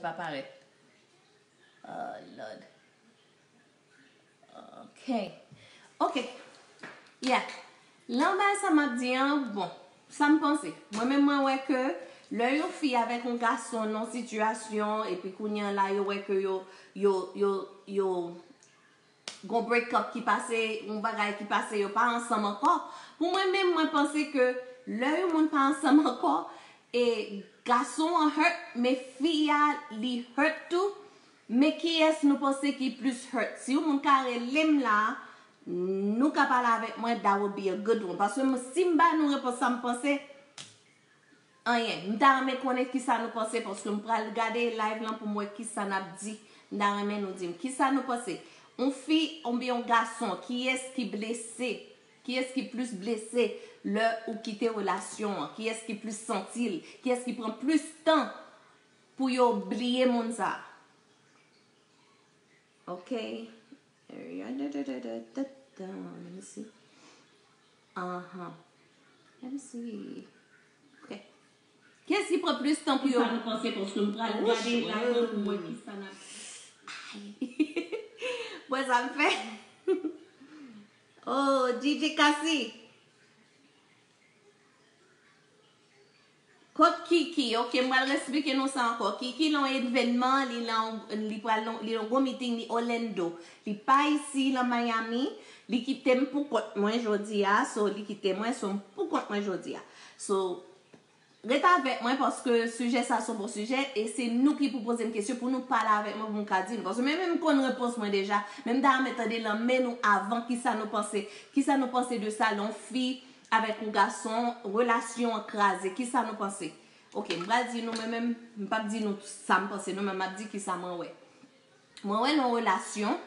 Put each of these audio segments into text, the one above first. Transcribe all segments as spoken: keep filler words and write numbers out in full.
pa parèt. Oh, Lord. Ok. Ok. Yeah. Lan bagay sa m ap di an, bon, sa m panse. Mwen menm, mwen wè ke lè yon fi avèk yon gason nan yon sitiyasyon, epi kounye a la, yo wè ke yo, yo, yo, yo gon break up ki pase, yon bagay ki pase, yo pa ansanm ankò. Pou mwen menm, mwen panse ke lè yon moun pa ansanm ankò, e gason an hurt, men fi a li hurt tou, men kiyès nou panse ki plis hurt? Si yon moun ka rele m la, nou ka pale avèk mwen, that would be a good one. Paske m, si m ba nou repons sa m panse, anyen. M ta renmen konnen kisa nou panse, paske m pral gade live lan pou m wè kisa n ap di. M ta renmen nou di m kisa nou panse. Yon fi oubyen yon gason, kiyès ki blese? Kiyès ki plis blese lè ou kite relasyon an? Kiyès ki plis santi l? Kiyès ki pran plis tan pou yo bliye moun sa a? Ok. Let me see. Aha. Let me see. Ok. Kiyès ki pran plis tan pou yo? Kisa nou panse, paske m pral gade live lan pou m wè kisa n ap. Ay. Bon, sa m fè. Oh, D J Cassie. Kot Kiki? Ok, m pral eksplike nou sa ankò. Kiki lan yon evènman, li lan, li pral lan, li lan gwo meeting, li Orlando. Li pa isi, lan Miami. Li kite m pou kont mwen jodi a, so li kite mwen, so m pou kont mwen jodi a. So, ret avèk mwen paske sijè sa se yon bon sijè e se nou ki pou poze m kesyon pou nou pale avèk mwen pou m ka di nou. Paske mwen menm m konn repons mwen deja, men m ta renmen tande lan men nou avan kisa nou panse, kisa nou panse de sa lè yon fi avèk yon gason, relasyon an kraze, kisa nou panse? Ok, m pral di nou, mwen menm, m p ap di nou sa m panse non, men m ap di kisa mwen wè. Mwen wè nan yon relasyon,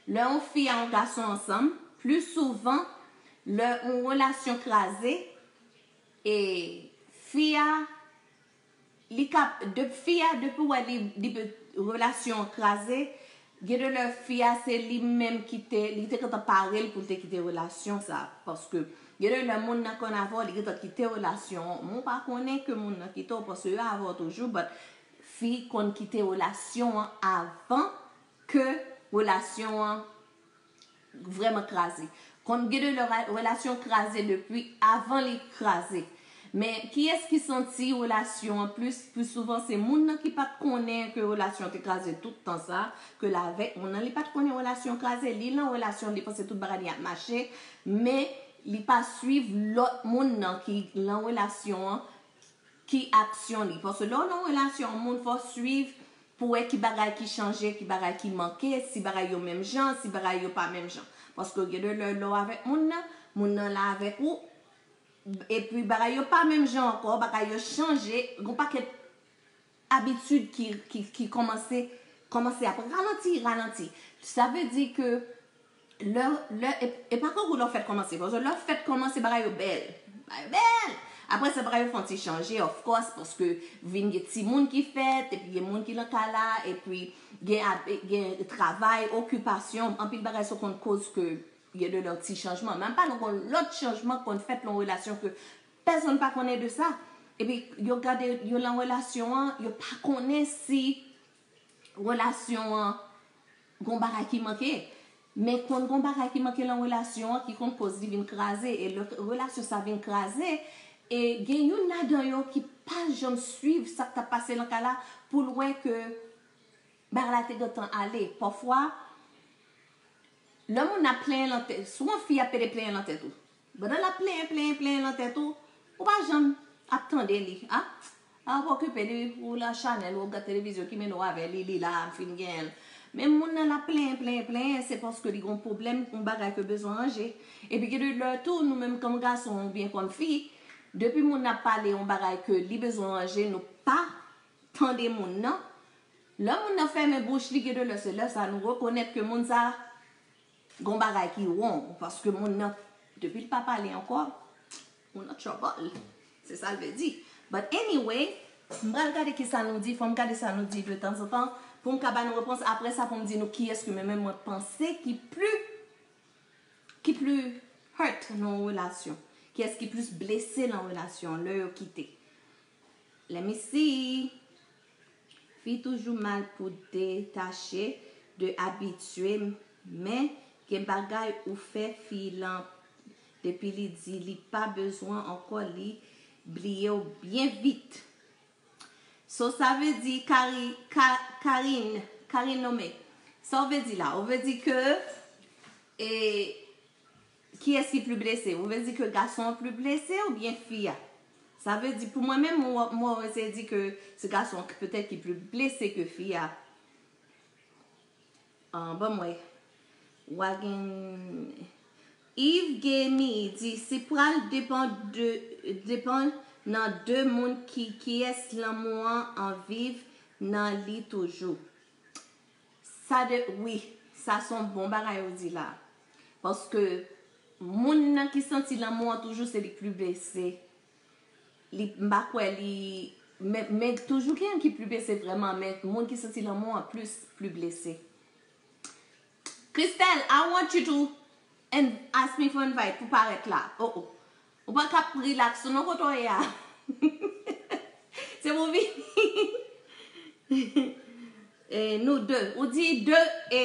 lè yon fi a yon gason ansanm, pli souvan, lè yon relasyon kraze, e fi a, li ka, de, fi a, depi w wè li, li, relasyon an kraze, gen de lè fi a se li menm ki te, li te gentan pare l pou l te kite relasyon sa, paske gen de lè moun nan konn avè w, li gentan kite relasyon an, men w pa konnen ke moun nan kite w, paske yo avè w toujou, but fi konn kite relasyon an avan ke relasyon an vrèman kraze. Konn gen de lè relasyon kraze depi avan li kraze. Men kiyès ki santi relasyon an plis? Pli souvan se moun nan ki pa t konnen ke relasyon an te kraze tout tan sa, ke l avèk moun nan, li pa t konnen relasyon kraze, li lan relasyon, li panse tout bagay li ap mache, men li pa swiv lòt moun nan ki lan relasyon an, ki aksyon li. Paske lè w nan yon relasyon, yon moun fò w swiv pou wè ki bagay ki chanje, ki bagay ki manke, si bagay yo menm jan, si bagay yo pa menm jan. Paske gen de lè, lè w avèk moun nan, moun nan la avèk ou, epi bagay yo pa menm jan ankò, bagay yo chanje, gon pakèt abitid ki, ki, ki kòmanse, kòmanse ap ralanti, ralanti. Sa vle di ke lè, lè, e, e pa kankou lè w fèt kòmanse. Paske lè w fèt kòmanse, bagay yo bèl. Bagay yo bèl. Apre sa, bagay yo fè yon ti chanje, of course, paske vin gen timoun ki fèt, epi gen moun ki lan kay la, epi gen, gen travay, okipasyon, anpil bagay sa konn koz ke gen de lòt ti chanjman. Men m pale yon lòt chanjman konn fèt lan relasyon ke pèsonn pa konnen de sa. Epi yo gade, yo lan relasyon an, yo pa konnen si relasyon an gon bagay ki manke. Men konn gon bagay ki manke lan relasyon an ki konn koz li vin kraze. E lè relasyon sa vin kraze, e gen youn ladan yo ki pa janm swiv sa k t ap pase lan kay la pou l wè ke bagay la te gentan ale. Pafwa, lè moun ap plenyen lan tèt, souvan fi ap pede plenyen lan tèt ou. Pandan l ap plenyen, plenyen, plenyen lan tèt ou, ou pa janm ap tande li. A, a, ou pa okipe li, ou lan chanèl, ou ap gad televizyon, ki mennen w avè li, li la, m fin genyen l. Men moun nan l ap plenyen, plenyen, plenyen, se paske li gon pwoblèm, yon bagay ke bezwen ranje. Epi gen de lè tou, nou menm kòm gason oubyen kòm fi, depi moun nan ap pale yon bagay ke li bezwen ranje, nou pa tande moun nan. Lè moun nan fèmen bouch li, gen de lè se lè sa nou rekonèt ke moun sa gon bagay ki wrong, paske moun nan, depi l pa pale ankò, ou nan trouble. Se sa l vle di. But anyway, m pral gade kisa nou di, fò m gade sa nou di de tanzantan, pou m ka ba nou repons. Apre sa, pou m di nou kiyès ke mwen menm mwen panse ki pli, ki pli hurt nan yon relasyon. Kiyès ki plis blese nan relasyon an lè yo kite. Let me see. Fi toujou mal pou detache de abitye, men gen bagay ou fè fi lan depi li di li pa bezwen ankò li bliye w byen vit. So sa vle di Kari, Ka, Karine, Karine Nome. Sa w vle di la? Ou vle di ke e, kiyès ki pli blese? Ou vle di ke gason an pli blese oubyen fi a? Sa vle di pou mwen menm, mwen mwen eseye di ke se gason an petèt ki pli blese ke fi a. Ah, ban mwen. Wagen Yves Gemy di si pral depan de depan nan de moun ki kiyès lanmou an an viv nan li toujou. Sa de wi, sa se yon bon bagay ou di la. Paske moun nan ki santi lanmou an toujou se li k pli blese. Li m pa kwè li men, men toujou gen yon ki pli blese vrèman, men moun ki santi lanmou an plis pli blese. Christelle, I want you to and ask me for invite pou parèt la. Oh oh. Ou pa ka relax ou non kote w ye a. Se pou vini. E, nou de. Ou di de e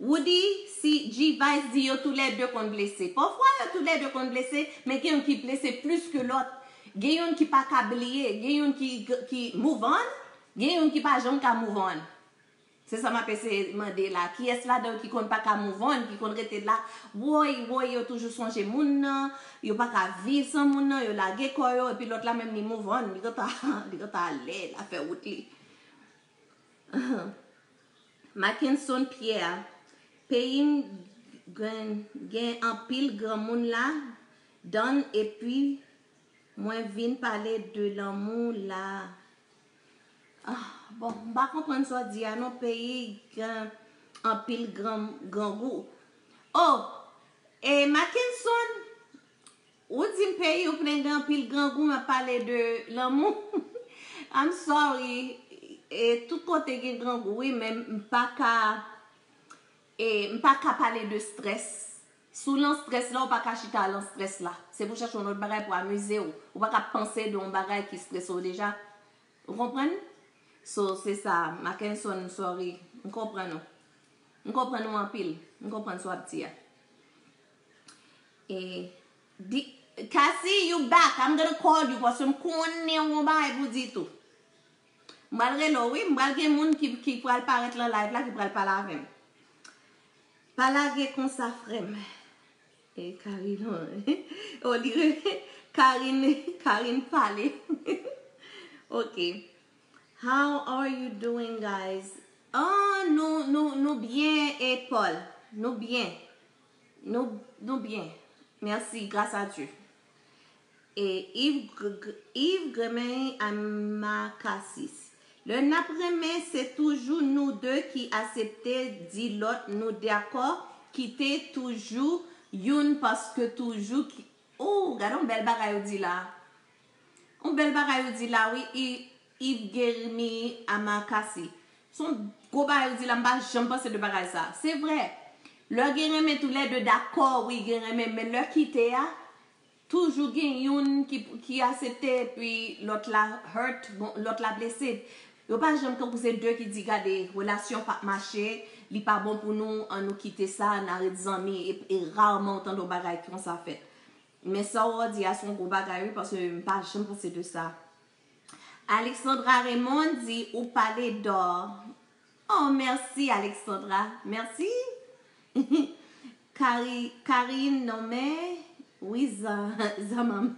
Woody, si G-Vice di yo toulède konn blese. Pafwa yo toulède konn blese, men gen youn ki blese plis ke lòt. Gen youn ki pa ka bliye, gen youn ki, ki move on, gen youn ki pa janm ka move on. Se sa m ap eseye mande la. Kiyès ladan yo ki konn pa ka move on, ki konn rete la? Woy, woy, yo toujou sonje moun nan, yo pa ka viv san moun nan, yo lage kò yo, epi lòt la menm li move on, li gentan, li gentan ale, l ap fè wout li. Mackenson Pierre, peyi m gen, gen anpil granmoun la, dan epi mwen vin pale de lanmou la. Ah, bon, m pa konprann sa w di a non, peyi gen anpil gran, grangou. Oh, e Mackenson, ou di m peyi w plen gen anpil grangou, m ap pale de lanmou. I'm sorry. E tout kote gen grangou, wi, men m pa ka, e m pa ka pale de strès. Si w lan strès la, ou pa ka chita lan strès la. Se pou chache yon lòt bagay pou amize w. Ou pa ka panse de yon bagay ki strese w deja. Ou konprann? So, se sa, Mackenson, sorry. M konprann ou. M konprann ou anpil. M konprann sa w ap di a. E, di, Cassie, you back. I'm gonna call you, paske m konnen w gon bagay pou di tou. M pral rele w, wi. M pral gen moun ki, ki pral parèt lan live la, ki pral pale avè m. Pa lage konsa, frè m. E Karine, oh, li re-, Karine, Karine pale. Ok. How are you doing, guys? Ah, nou, nou, nou byen, e Paul. Nou byen. Nou, nou byen. Mèsi, gras a Dye. E Yves, Yves Gremen Amakasis. Lè n ap renmen, se toujou nou de ki aksepte di lòt nou dakò, kite toujou youn paske toujou ki, oh, gade yon bèl bagay ou di la. Yon bèl bagay ou di la, wi, Yves Germi Amakasi. Se yon gwo bagay ou di la, m pa janm panse de bagay sa. Se vrè. Lè gen renmen, toulède dakò, wi, gen renmen, men lè kite a, toujou gen youn ki, ki aksepte, epi lòt la hurt, bon, lòt la blese. Yo pa janm tankou se de ki di, gade, relasyon p ap mache, li pa bon pou nou, ann nou kite sa, n a ret zanmi, e, e raman ou tande yon bagay konsa fèt. Men sa w di a se yon gwo bagay, wi, paske m pa janm panse de sa. Alexandra Raymond di, ou pale dò. Oh, mèsi, Alexandra. Mèsi. Kari, Karine Nonmen, wi, zan, zanmanm.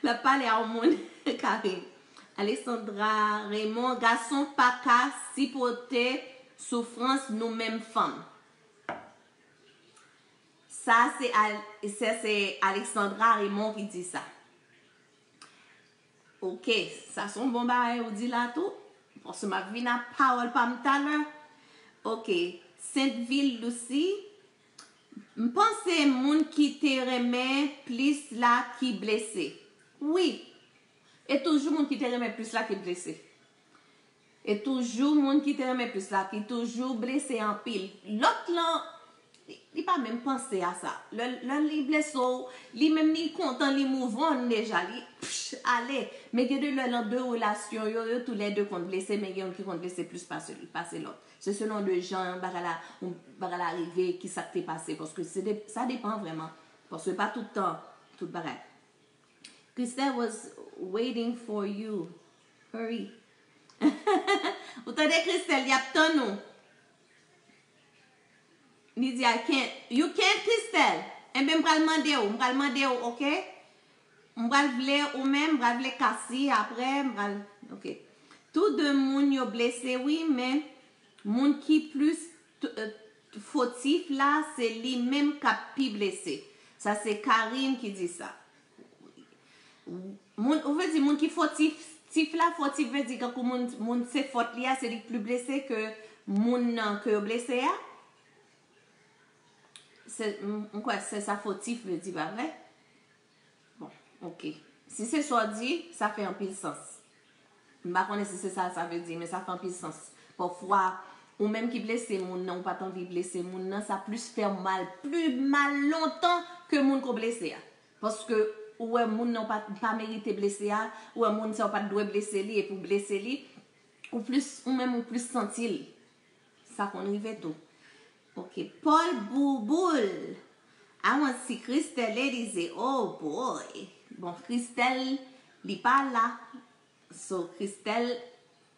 L ap pale a yon moun, Karine. Alexandra Raymond, gason pa ka sipòte soufrans nou menm fanm. Sa se Al-, se, se Alexandra Raymond ki di sa. Ok, sa se yon bon bagay ou di la tou. Paske m ap vin ak pawòl pa m talè. Ok, Sentvil Lucy, m panse moun ki te renmen plis la ki blese. Wi, e toujou moun ki te renmen plis la ki blese. E toujou moun ki te renmen plis la, ki toujou blese anpil. Lòt lan, Li pa menm panse a sa. Lè, lè li blese w, li menm li kontan, li move on deja, li psh, ale. Men gen de lè nan de relasyon yo, yo toulède konn blese, men gen youn ki konn blese plis pase, pase lòt. Se selon de jan bagay la, bagay la rive, ki sa k te pase. Paske se de, sa depan vrèman. Paske pa tout tan, tout bagay. Christelle was waiting for you. Hurry. Ou tande Christelle, y ap tann ou. Li di, "I can't." You can't, Christelle? Enben, m pral mande w, m pral mande w, ok? M pral vle ou menm, m pral vle Kasi apre, m pral, ok. Tou de moun yo blese, wi, men moun ki plis t- eh, fotif la, se li menm k ap pi blese. Sa se Karine ki di sa. Moun, ou vle di moun ki fotif, tif la, fotif vle di kankou moun, moun se fòt li a, se li k pli blese ke moun nan ke yo blese a? Se, m, m kwè se sa fotif vle di, pa vre? Bon, ok. Si se sa w di, sa fè anpil sans. M pa konnen si se sa sa vle di, men sa fè anpil sans. Pafwa, ou menm ki blese moun nan, ou pa t anvi blese moun nan, sa plis fè w mal, pli mal lontan ke moun ke w blese a. Paske ou wè moun nan pa, pa merite blese a, ou wè moun sa w pa t dwe blese li, epi w blese li, ou plis, ou menm ou plis santi l. Sa konn rive tou. Ok, Paul Bouboul. I want to see Christelle Elise. Oh boy. Bon, Christelle, li pa la. So, Christelle,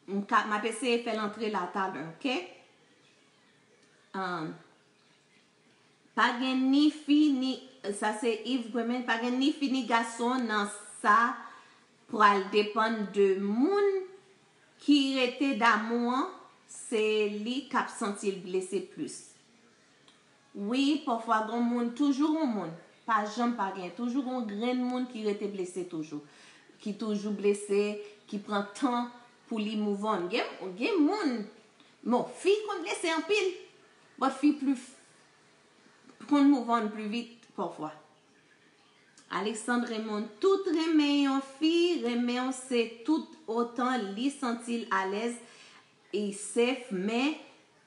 m ka, m ap eseye fè l antre la talè, ok? Um, pa gen ni fi, ni, sa se Yves Gwemen, pa gen ni fi ni gason nan sa pral depann de moun ki rete damou an, se li k ap santi l blese plis. Wi, pafwa gon moun, toujou gon moun, pa janm pa gen, toujou gon grenn moun ki rete blese toujou, ki toujou blese, ki pran tan pou li move on. Gen, gen moun, bon, fi konn blese anpil, but fi pli f- konn move on pli vit pafwa. Alexandre Raymond, tout renmen yon fi, renmen w se tout otan li santi l alèz, e safe, men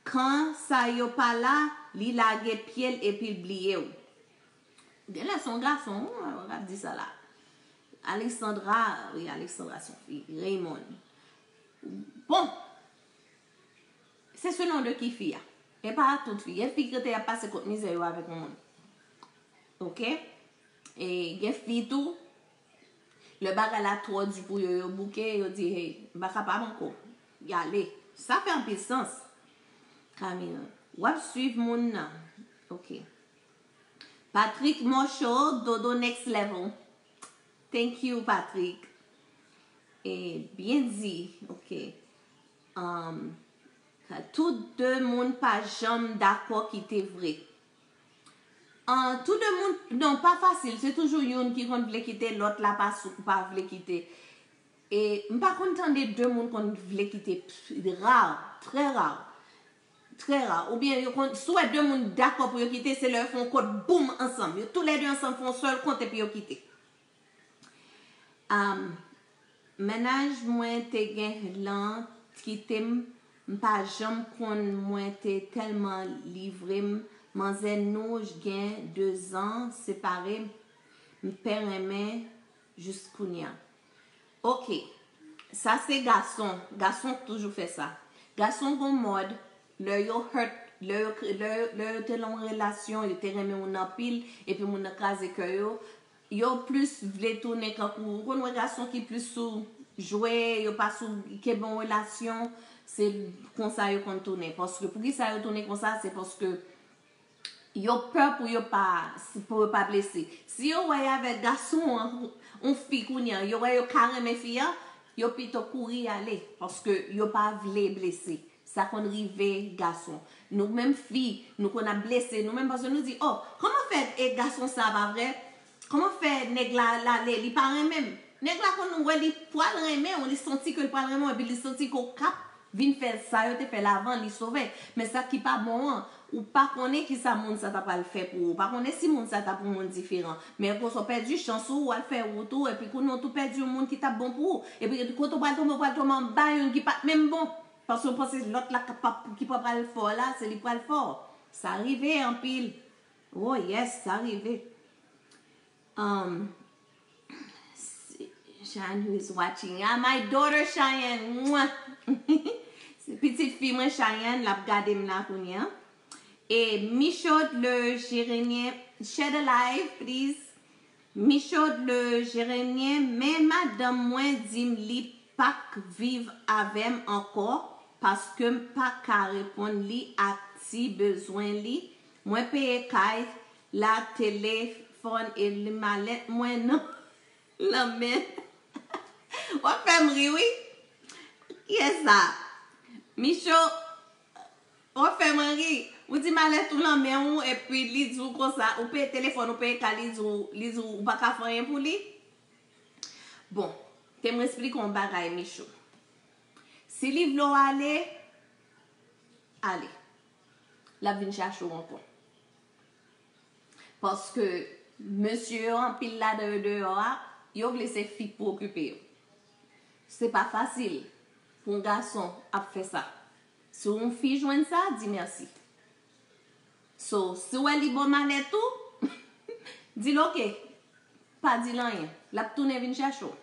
kan sa yo pa la, li lage pye l epi l bliye w. Genlè se yon gason, wi, mwen ap di sa la. Alexandra, wi, Alexandra se yon fi. Raymond. Bon, se selon de ki fi a. E pa tout fi. Gen fi ki rete y ap pase kot mizè yo avèk yon moun. Ok? E gen fi tou, lè bagay la twò di pou yo, yo bouke, yo di, hey, m pa kapab ankò. Y ale. Sa fè anpil sans. Camille, w ap swiv moun nan. Ok. Patrick Mòcho, Dodo Next Level. Thank you, Patrick. E byen di, ok. Um, tout de moun pa janm dakò kite vre. Ah, tou de moun, non, pa fasil. Se toujou youn ki konn vle kite, lòt la pa sou, pa vle kite. E m pa konn tande de moun konn vle kite, ra, trè ra. Trè ra. Oubyen yo konn, si w wè de moun dakò pou yo kite, se lè yo fè yon kont boum ansanm. Yo toulède ansanm fè yon sèl kont epi yo kite. Um, Mennaj mwen te gen lan kite m, m pa janm konn mwen te tèlman livre m, manzè nou gen de zan separe, m pè renmen jis kounya. Ok, sa se gason, gason toujou fè sa. Gason gon mòd, lè yo hurt, lè yo, lè, lè yo te lan yon relasyon, yo te renmen moun anpil, epi moun nan kraze kè yo, yo plis vle tounen kankou, ou konn wè gason ki plis sou jwe, yo pa sou kenbe yon relasyon, se konsa yo konn tounen. Paske, poukisa yo tounen konsa? Se paske yo pè pou yo pa, pou yo pa blese. Si yo wè y avèk gason an, yon fi kounye a, yo wè yo ka renmen fi an, yo pito kouri ale, paske yo pa vle blese. Sa konn rive gason. Nou menm fi, nou konn ap blese nou menm paske nou di, oh, kòman fè e gason sa pa vre? Kòman fè nèg la l ale, li pa renmen m? Nèg la konn wè li pral renmen w, li santi ke l pral renmen w, epi li santi ke w k ap vin fè sa yo te fè l avan, li sove. Men sa ki pa bon an, ou pa konnen kisa moun sa ta pral fè pou ou. Ou pa konnen si moun sa ta pou moun diferan. Men konsa w pèdi chans ou, w al fè wout ou, epi kounye a w tou pèdi yon moun ki t ap bon pou ou. Epi kote w pral tonbe, w pral tonbe anba youn ki pa t menm bon. Paske w panse lòt la k ap, ki pa pral fè w la, se li k pral fè w. Sa rive anpil. Oh yes, sa rive. Um, Cheyenne, who is watching? Ah, my daughter Cheyenne. Mwah. Se pitit fi mwen Cheyenne, l ap gade m la kounye a. E Michaud le Gérenien, share the live, please. Michaud le Gérenien, men madanm mwen di m li pa k viv avè m ankò paske m pa ka reponn li ak ti bezwen li. Mwen peye kay la, telefòn e li malèt mwen nan lanmen. W ap fè m ri wi. Kiyès sa? Micho, w ap fè mwen ri. Ou di malèt ou nan men w, epi li di w konsa, ou peye telefòn, ou peye kay, li di w, li di w, ou pa ka fè anyen pou li. Bon, te mwen esplike yon bagay, Micho. Si li vle w ale, ale. L ap vin chache w ankò. Paske mesye yo, anpil ladan yo deyò a, yo vle se fi pou okipe yo. Se pa fasil pou yon gason ap fè sa. Si yon fi jwenn sa, di mèsi. So, si w wè li ba w malèt ou, di l oke. Pa di l anyen. L ap tounen vin chache w.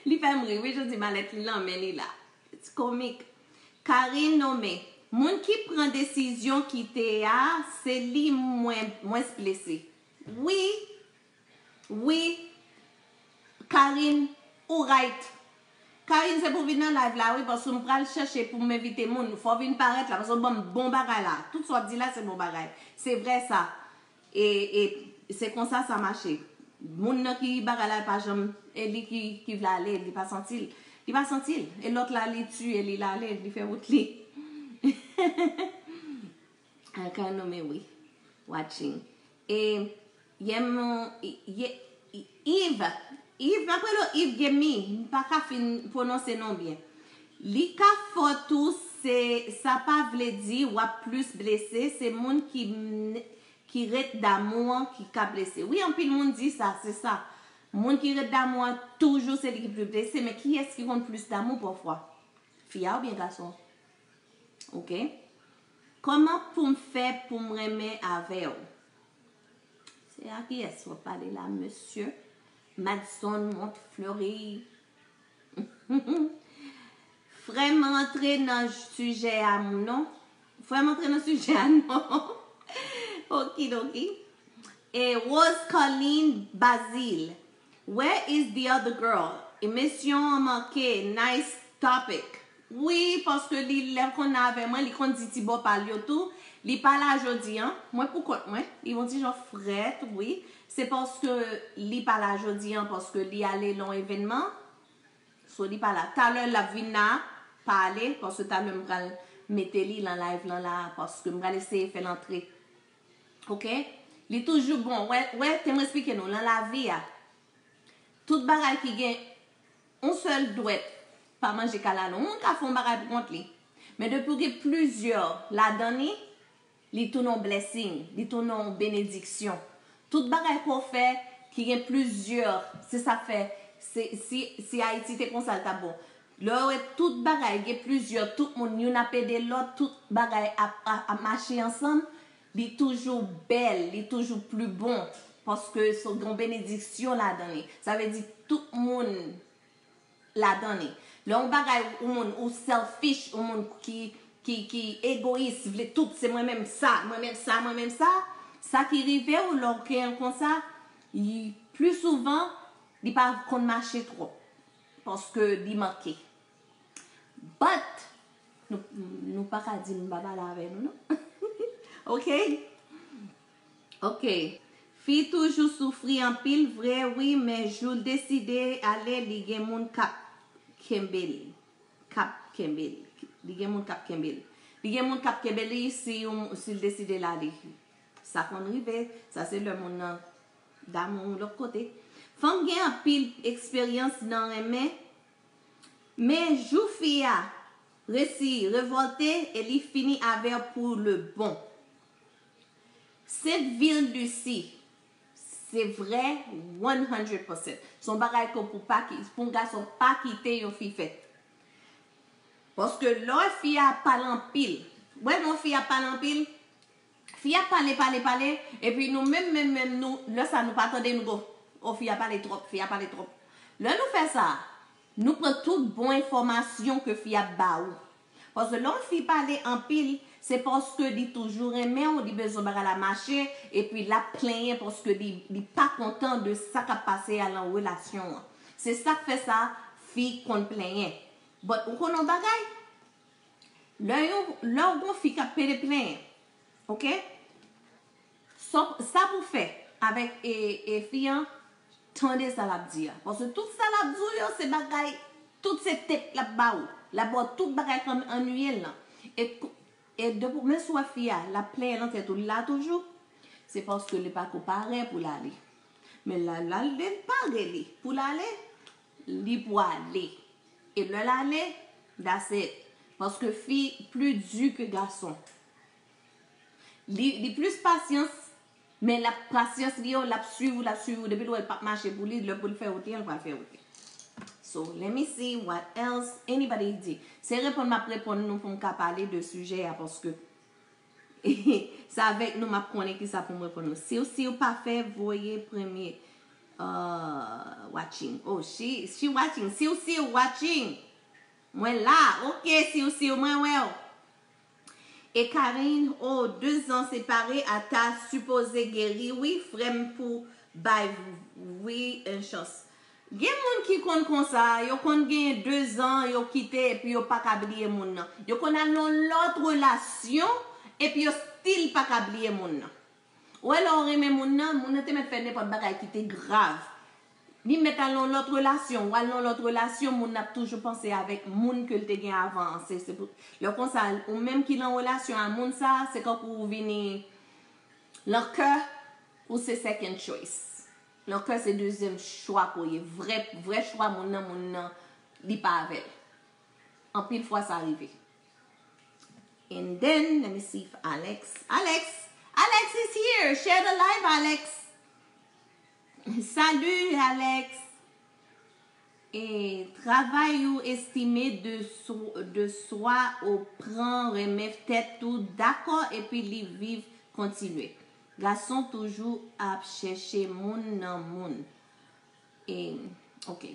Li fè m ri, wi, jodi malèt li nan men li la. It's komik. Karine Nome, moun ki pran desizyon kite a, se li mwen, mwens blese. Wi, wi, Karine, ou right. Karine, se pou vin nan live la, wi, paske m pral chèche pou m envite moun. Fò w vin parèt la, paske w ban m bon bagay la. Tout sa w ap di la, se bon bagay. Se vrè sa. E, e se konsa sa mache. Moun nan ki bagay la pa janm, e li ki, ki vle ale, li pa santi l. Li pa santi l. E lòt la, li tiye li, l ale, li fè wout li. Akan nonmen wi. Watching. E yè m, ye, Yves, Yves, m ap rele w Yves Gemy, m pa ka fin pwononse non byen. Li ka fò tou, se, sa pa vle di w ap plis blese, se moun ki, ki ret damou an ki ka blese. Wi, anpil moun di sa, se sa. Moun ki ret damou an toujou se li ki plis blese, men kiyès ki konn plis damou pafwa? Fi a oubyen gason? Oke? Kòman pou m fè pou m renmen avè w? Se a kiyès w ap pale la, mesye? Madson Montfleury. Frè m rantre nan sijè a non. Frè m rantre nan sijè a non. Okidoki. E Rose Colleen Bazile. Where is the other girl? Emisyon an manke. Nice topic. Wi, paske li lè l konn avè mwen, li konn di ti bò pa l yo tou. Li pa la jodi an. Mwen pou kont mwen. Li yon ti jan frèt, wi. Se paske li pa la jodi an, paske li ale nan yon evènman. So, li pa la. Talè l ap vin la, pa ale, paske talè m pral mete li nan live lan la, paske m pral eseye fè l antre. Oke? Li toujou bon. Wè, wè, te mwen esplike nou, nan lavi a, tout bagay ki gen yon sèl dwèt pa manje kalalou. Yon moun ka fè yon bagay pou kont li. Men depi w gen plizyè ladan li, li tounen yon blessing, li tounen yon benediksyon. Tout bagay ke w fè ki gen plizyè, se sa k fè, se, si, si Ayiti te konsa, l t ap bon. Lè w wè tout bagay gen plizyè, tout moun, youn ap ede lòt, tout bagay ap, ap, ap mache ansanm, li toujou bèl, li toujou pli bon, paske se yon benediksyon ladan li. Sa vle di tout moun ladan li. Lè yon bagay, yon moun, ou selfish, yon moun ki, ki, ki egoyis, vle tout, se mwen menm sa, mwen menm sa, mwen menm sa, sa ki rive w, lè w gen konsa, li, pli souvan, li pa konn mache twòp, paske li manke. But, nou, nou pa ka di m pa pale avè nou, non. Oke? Oke. Fi toujou soufri anpil vre, wi, men jou l deside ale, li gen moun k ap kenbe l. K ap kenbe l. Li gen moun k ap kenbe l. Li gen moun k ap kenbe li si yon, si l deside l ale. Sa konn rive. Sa se lè moun nan damou yon lòt kote. Fanm gen anpil eksperyans nan renmen. Men jou fi a resi revòlte e li fini avè w pou le bon. Sent Vil Lisi, se vrè one hundred percent. Se yon bagay ke pou pa ki, pou yon gason pa kite yon fi fè. Paske lè w wè fi a ap pale anpil, wè lè yon fi ap pale anpil, Fi a pale, pale, pale, epi nou menm, menm, menm, nou, lè sa nou pa tande, nou go, o, fi a pale twòp, fi a pale twòp. Lè nou fè sa, nou pran tout bon enfòmasyon ke fi a ba ou. Paske lè yon fi pale anpil, se paske li toujou renmen w, li bezwen bagay la mache, epi l ap plenyen paske li, li pa kontan de sa k ap pase a nan relasyon an. Se sa k fè sa, fi konn plenyen. But ou konn yon bagay? Lè yon, lè w gon fi k ap pede plenyen, oke? Sa, sa pou fè avèk e, e fi an, tande sa l ap di a. Paske tout sa l ap di w yo, se bagay, tout se tep l ap ba ou. L ap ba w tout bagay k ap annuiye l lan. E, e depi, men si w wè fi a, l ap plenyen nan tèt ou, l la toujou, se paske li pako pare pou l ale. Men la, la, lè l pare li pou l ale, li pwale. E lè l ale, that's it. Paske fi pli di ke gason. Li, li plis pasyans, men l ap pasyans li yo, l ap swiv ou, l ap swiv ou. Depi l wè l p ap mache pou li, lè pou l fè wout li an, l pral fè wout li. So, let me see what else anybody di. Se reponn m ap reponn nou pou m ka pale de sijè a, paske se avèk nou m ap konnen kisa pou m reponn nou. Siw, siw pa fè, voye premye. Uh, watching. Oh, she, she watching. Siw, siw watching. Mwen la. Ok, siw, siw, mwen wè w. E Karine, oh, de zan separe a ta sipoze geri wi, frè m pou bay wi yon chans. Gen moun ki konn konsa, yo konn gen de zan, yo kite epi yo pa ka bliye moun nan. Yo konn al nan lòt relasyon, epi yo still pa ka bliye moun nan. Ou wè lè w renmen moun nan, moun nan te mèt fè nenpòt bagay ki te grav. Li mèt al nan lòt relasyon, w al nan lòt relasyon, moun nan ap toujou panse avèk moun ke l te gen avan an. Se, se pou, lè konsa, ou menm ki nan relasyon a moun sa, se kankou ou vini nan kè ou se second choice. Nan kè se dezyèm chwa ke w ye. Vrè, vrè chwa moun nan, moun nan, li pa avè l. Anpil fwa sa rive. And then, let me see if Alex, Alex, Alex is here. Share the live, Alex. Salut, Alex. E travay ou estime de, so, de swa ou pran renmen tèt ou dakò epi li viv kontinye. Gason toujou ap chèche moun nan moun. E, ok.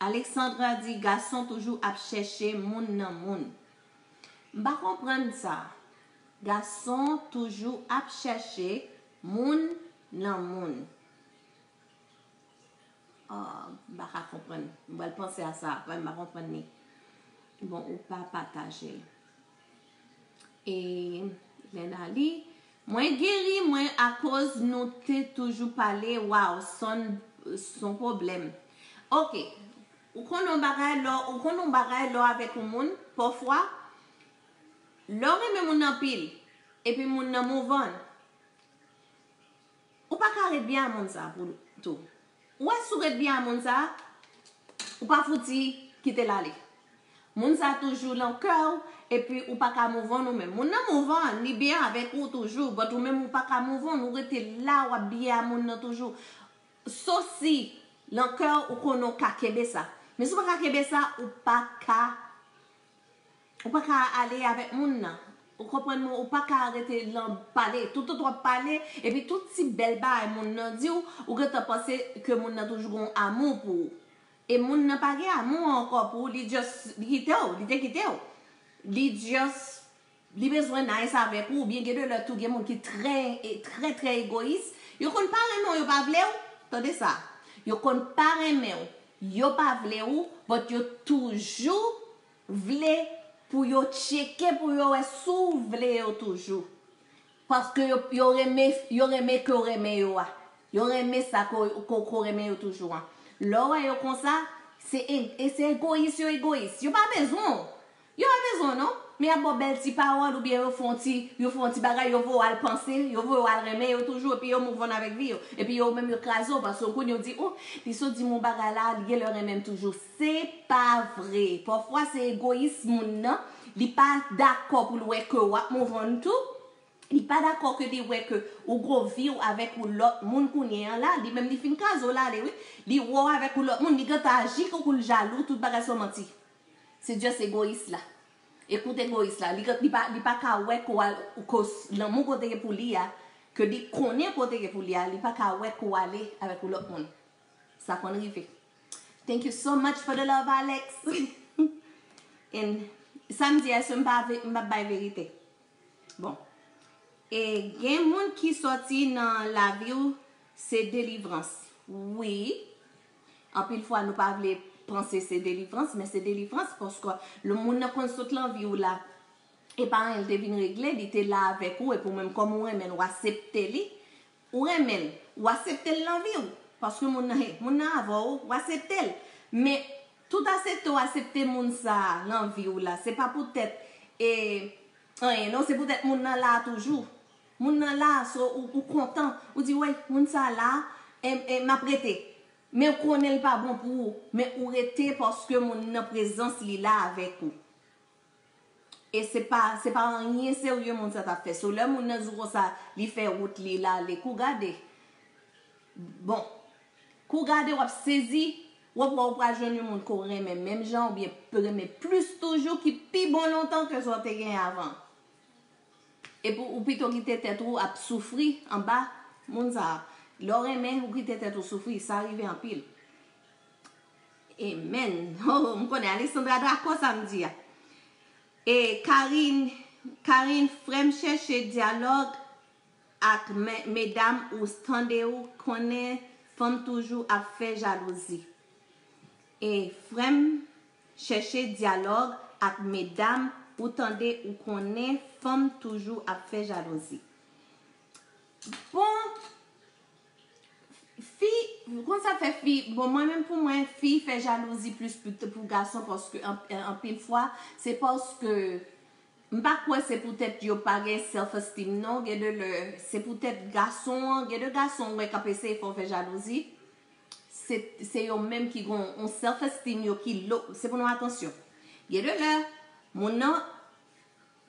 Alexandra di gason toujou ap chèche moun nan moun. M pa konprann sa. Gason toujou ap chèche moun nan moun. Ah, m pa ka konprann. M pral panse a sa apre, m pa konprann li. Bon, ou pa pataje l. E Lena li, mwen geri mwen akoz nou te toujou pale, waw, son, son pwoblèm. Ok, ou konn yon bagay lò, ou konn yon bagay lò avèk yon moun, pafwa, lè w renmen moun nan anpil, epi moun nan move on, ou pa ka ret byen a moun sa pou tou. Ou wè si w ret byen a moun sa, ou pa fouti kite l ale. Moun sa toujou nan kè w, epi ou pa ka move on ou menm. Moun nan move on, li byen avèk ou toujou, but ou menm ou pa ka move on, ou rete la, w ap byen a moun nan toujou. Sof si nan kè w ou konnen w ka kenbe sa. Men si w pa ka kenbe sa, ou pa ka Ou pa ka ale avèk moun nan. Ou konprann mwen, ou pa ka rete lan pale. Toutan w ap pale, epi tout ti bèl bagay moun nan di w, ou gentan panse ke moun nan toujou gen yon amou pou ou. E moun nan pa gen amou ankò pou ou, li just, li kite w, li te kite w. Li just, li bezwen nice avèk ou, oubyen gen de lè tou gen moun ki trè, e, trè, trè egoyis. Yo konn pa renmen w, yo pa vle w. Tande sa. Yo konn pa renmen w, yo pa vle w, but yo toujou vle pou yo tcheke pou yo wè si w vle yo toujou. Paske yo, yo renmen, yo renmen ke w renmen yo a. Yo renmen sa ke w, ke w, ke w renmen yo toujou an. Lè w wè yo konsa, se e, e se egoyis yo egoyis. Yo pa bezwen w. Yo pa bezwen w non. Men y ap ba w bèl ti pawòl oubyen yo fè yon ti, yo fè yon ti bagay, yo voye w al panse, yo voye w al renmen yo toujou, epi yo move on avèk vi yo. Epi yo menm yo kraze w, paske w konnen yo di, oh, li sot di m yon bagay la, li genlè renmen m toujou. Se pa vre. Pafwa se egoyis moun nan, li pa dakò pou l wè ke w ap move on tou. Li pa dakò ke li wè ke ou gon vi w avèk ou lòt moun kounye an la, li menm li fin kraze w l ale wi. Li wè w avèk ou lòt moun, li gentan aji kankou l jalou, tout bagay se yon manti. Se just egoyis la. E kout egoyis la, li, li pa, li pa ka wè ke w al, ke lanmou ke w te gen pou li a, ke li konnen ke w te gen pou li a, li pa ka wè ke w ale avèk yon lòt moun. Sa konn rive. Thank you so much for the love, Alex. And sa m di, èske m pa, m pa bay verite? Bon. E gen moun ki sòti nan lavi w, se delivrans. Wi. Anpil fwa, nou pa vle panse se delivrans, men se delivrans, paske le moun nan konn sot nan vi w la, e pa anyen l te vin regle, li te la avèk ou, epi ou menm, kòm ou renmen l, ou aksepte li, ou renmen l, ou aksepte l nan vi w, paske moun nan, he, moun nan avè w, ou aksepte l. Men, tout aksepte ou aksepte moun sa a nan vi w la, se pa poutèt, e, anyen, non, se poutèt moun nan la toujou. Moun nan la, so, ou, ou kontan, ou di, "Wey, moun sa la, e, e, m ap rete." Men ou konnen l pa bon pou ou, men ou rete paske moun nan prezans li la avèk ou. E se pa, se pa anyen serye moun sa t ap fè. So, lè moun nan di w konsa, li fè wout li, l ale, kou gade. Bon, kou gade, w ap sezi, w ap wè ou pral jwenn yon moun ke w renmen menm jan, oubyen renmen plis toujou, ki pi bon lontan ke sa w te gen avan. Epi ou pito kite tèt ou ap soufri anba moun sa a. Lè w renmen, ou kite tèt ou soufri, sa rive anpil. Amen. Oh, m konnen Alessandra dakò sa m di a. E Karine, Karine, frè m chèche dyalòg ak me- medam ou tande, ou konnen fanm toujou ap fè jalouzi. E frè m chèche dyalòg ak medam ou tande, ou konnen fanm toujou ap fè jalouzi. Bon, fi, konn sa fè fi, bon, mwen menm pou mwen, fi fè jalouzi plis pou, pou gason, paske an- anpil fwa, se paske m pa kwè se poutèt yo pa gen self esteem non, gen de lè, se poutèt gason an, gen de gason ou wè k ap eseye fè w fè jalouzi, se, se yo menm ki gon yon self esteem yo ki low, se pou nou atansyon. Gen de lè, moun nan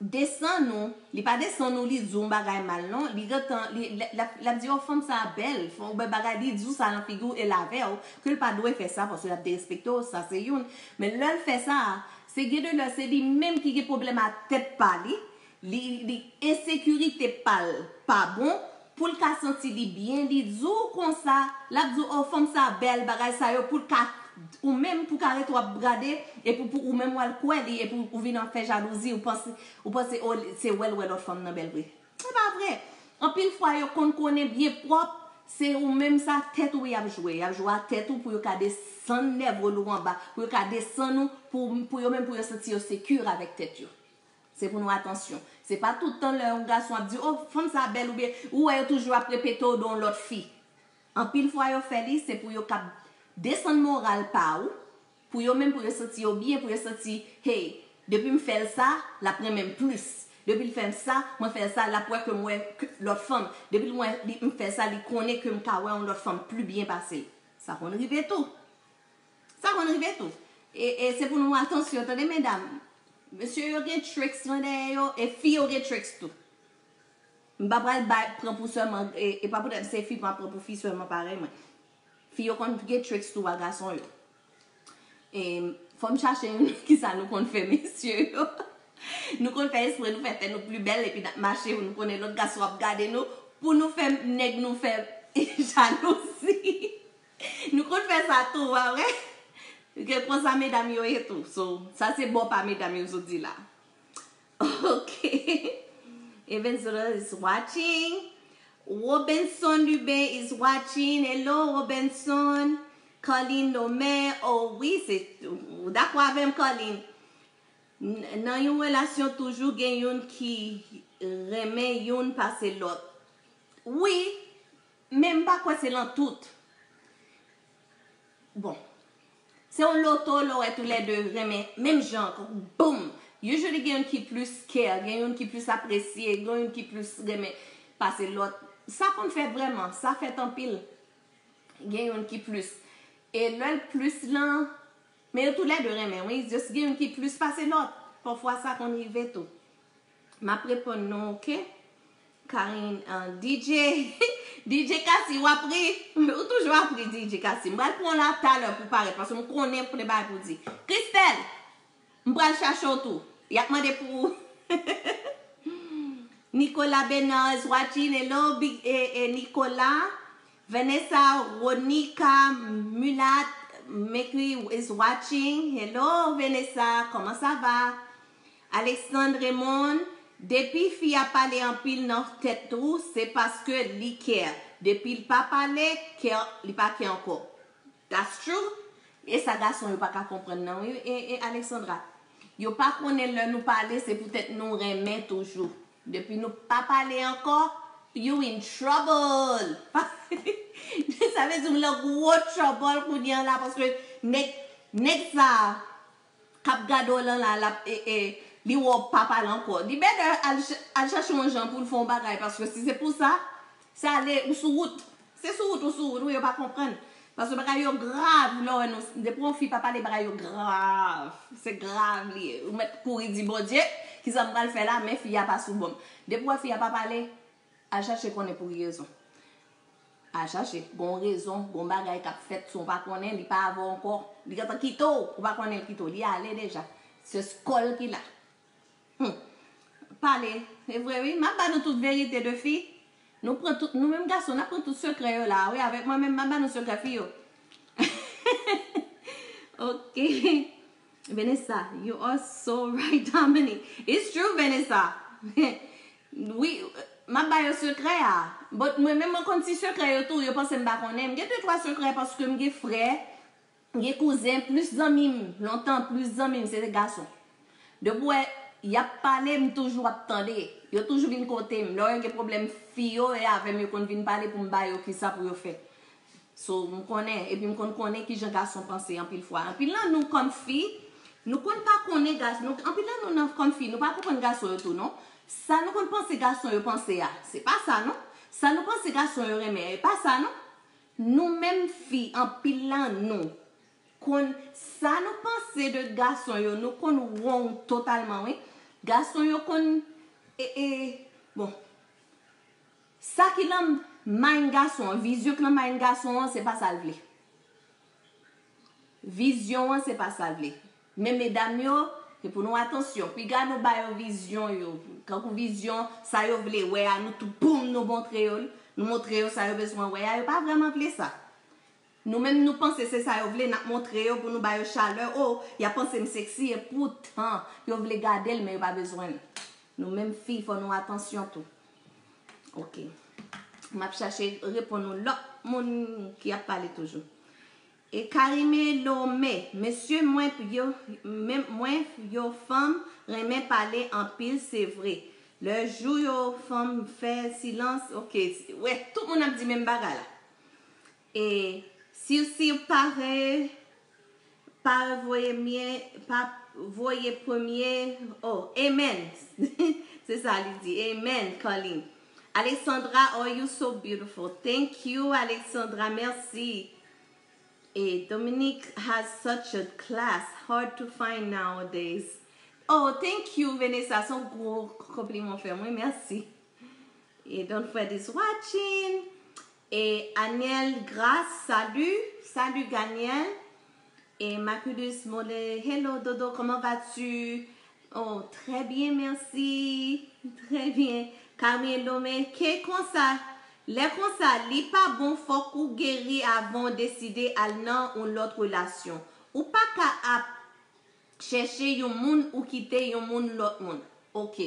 desann ou, li pa desann ou, li di w yon bagay mal non, li gentan, li, l, l, l ap di, "Oh, fanm sa a bèl," fè yon bèl bagay, li di w sa nan figi w e l avè w, ke l pa dwe fè sa, paske l ap derespekte w, sa se youn. Men lè l fè sa a, se gen de lè, se li menm ki gen pwoblèm a tèt pa li, li, li ensekirite pa l pa bon, pou l ka santi li byen, li di w konsa, l ap di w, "Oh, fanm sa a bèl," bagay sa yo, pou l ka, ou menm pou ka rete w ap gade, epi pou ou menm w al kwè li, epi ou vin ap fè jalouzi, ou panse, ou panse, "Oh, se wè l wè lòt fanm nan bèl vre." Se pa vre. Anpil fwa, yo konn konnen byen pwòp, se ou menm sa tèt ou y ap jwe. Y ap jwe a tèt ou pou yo ka desann nèv ou anba, pou yo ka desann ou, pou, pou yo menm, pou yo santi yo secure avèk tèt yo. Se pou nou atansyon. Se pa tout tan lè yon gason ap di, "Oh, fanm sa bèl," oubyen ou wè yo toujou ap repete w de yon lòt fi. Anpil fwa yo fè li, se pou yo kab desann moral pa ou, pou yo menm, pou yo santi yo byen, pou yo santi, "Hey, depi m fè l sa, l ap renmen m plis. Depi l fè m sa, mwen fè l sa, l ap wè ke m wè ke lòt fanm. Depi l wè li, m fè sa, li konnen ke m ka wè yon lòt fanm pli byen pase l." Sa konn rive tou. Sa konn rive tou. E, e se pou nou atansyon, tande, medam. Mesye yo gen tricks nan dèyè yo, e fi yo gen tricks tou. M pa pral bay, pran pou sèlman, e, e pa poutèt se fi, m ap pran pou fi sèlman parèy mwen. Fi yo konn gen tricks tou a gason yo. E fò m chache youn, kisa nou konn fè, mesye yo. Nou konn fè espre, nou fè tèt nou pli bèl, epi n ap mache, nou konnen lòt gason ap gade nou, pou nou fè nèg nou fè jalouzi. Nou konn fè sa tou, pa vre? Ke konsa medam yo ye tou. So, sa se bò pa medam yo sot di la. Ok. Evangelist is watching. Robinson Lubin is watching. Hello, Robinson. Carline Lomè. Oh, wi, se, ou dakò avè m, Carline. N- Nan yon relasyon, toujou gen youn ki renmen youn pase lòt. Wi, men m pa kwè se lan tout. Bon, se yon loto lè w wè toulède renmen menm jan, boum! Usually gen youn ki plis care, gen youn ki plis apresye, gen youn ki plis renmen pase lòt. Sa konn fèt vrèman, sa fèt anpil. Gen youn ki plis. E lè l plis lan, men yo toulède renmen, wi, just gen youn ki plis pase lòt. Pafwa sa konn rive tou. M ap reponn nou, ok? Karine, uh, D J, D J Cassie, w ap ri? Ou toujou ap ri, D J Cassie. M pral pran w la talè pou parèt, paske m konnen pou de bagay pou di. Christelle, m pral chache w tou. Y ap mande pou ou. Nicolas Bernard is watching. Hello, big, eh, eh, Nicolas. Vanessa, Ronica, Mulat, Mekri is watching. Hello, Vanessa, comment ça va? Alexandre Raymond, depi fi a pale anpil nan tèt ou, se paske li care. Depi l pa pale, care, li pa care ankò. That's true. E sa gason yo pa ka konprann nan, wi, e, e Alexandra. Yo pa konnen lè nou pale, se poutèt nou renmen toujou. Depi nou pa pale ankò, you in trouble. Sa vle di w nan gwo trouble kounye a la, paske nèg, nèg sa a k ap gade w lan la, l ap, e, e, li wè w pa pale ankò. Li better al, ch- al chache yon jan pou l fè yon bagay, paske si se pou sa, se ale ou sou wout. Se sou wout ou sou wout, wi, yo pa konprann. Paske bagay yo grav, lè w wè nou, depi yon fi pa pale, bagay yo grav. Se grav li ye. Ou mèt kouri di Bondye, kisa m pral fè la, men fi a pa sou bò m. Depi w wè fi a pa pale, al chache konnen pou ki rezon. Al chache, gon rezon, gon bagay k ap fèt, si w pa konnen, li pa avè w ankò. Li gentan kite w, ou pa konnen l kite w, li ale deja. Se kò l ki la. Hmm. Pale, e vre wi, m ap ba nou tout verite de fi. Nou pran tout, nou menm gason, n ap pran tout sekrè yo la, wi, avèk mwen menm, m ap ba nou sekrè fi yo. Ok. Vanessa, you are so right, Dominique. It's true, Vanessa. Wi, m ap ba yo sekrè a. But mwen menm, mwen konn ti sekrè yo tou, yo panse m pa konnen. M gen de twa sekrè paske m gen frè, m gen kouzen, plis zanmi m, lontan, plis zanmi m, se te gason. Depi w wè, y ap pale, m toujou ap tande. Yo toujou vin kote m. Lè w gen pwoblèm fi yo, e avè m yo konn vin pale pou m ba yo kisa pou yo fè. So, m konnen, epi m konn konnen kijan gason panse anpil fwa. Anpil nan nou kòm fi, nou konn pa konnen gason, nou, anpil nan nou nan kòm fi, nou pa konprann gason yo tou, non. Sa nou konn panse gason yo panse a, se pa sa, non. Sa nou panse gason yo renmen, e pa sa, non. Nou menm fi, anpil nan nou, konn, sa nou panse de gason yo, nou konn wrong totalman, wi. Gason yo konn, e, e, bon, sa ki nan mind gason an, vizyon ki nan mind gason an, se pa sa l vle. Vizyon an, se pa sa l vle. Men medam yo, se pou nou atansyon. Piga nou ba yo vizyon yo. Kankou vizyon, sa yo vle wè a, nou tou, boum, nou montre yo l. Nou montre yo sa yo bezwen wè a, yo pa vrèman vle sa. Nou menm, nou panse se sa yo vle, n ap montre yo pou nou ba yo chalè. O, y ap panse m seksi, e poutan, yo vle gade l, men yo pa bezwen l. Nou menm fi, fò nou atansyon tou. Ok. M ap chache reponn nou lòt moun ki ap pale toujou. E Karime Lome, mesye mwen yo, men mwen yo fanm renmen pale anpil, se vre. Lè jou yo fanm fè silans, ok, wè, tout moun ap di menm bagay la. E si, si w pa re, pa voye mye, pa voye premye, oh, amen. Se sa li di, amen, Carlin. Alexandra, oh, you so beautiful. Thank you, Alexandra, merci. E Dominique has such a class, hard to find nowadays. Oh, thank you, Vanessa. Se yon gwo konpliman w fè mwen, mèsi. E don't fret is watching. E Aniel Grace, salut. Salut, Aniel. E Maculus Mole, hello, Dodo, comment vas-tu? Oh, très bien, merci. Très bien. Carmen Lomé, ke konsa? Lè konsa, li pa bon, fòk ou geri avan w deside al nan yon lòt relasyon. Ou pa ka ap chèche yon moun ou kite yon moun lòt moun. Ok.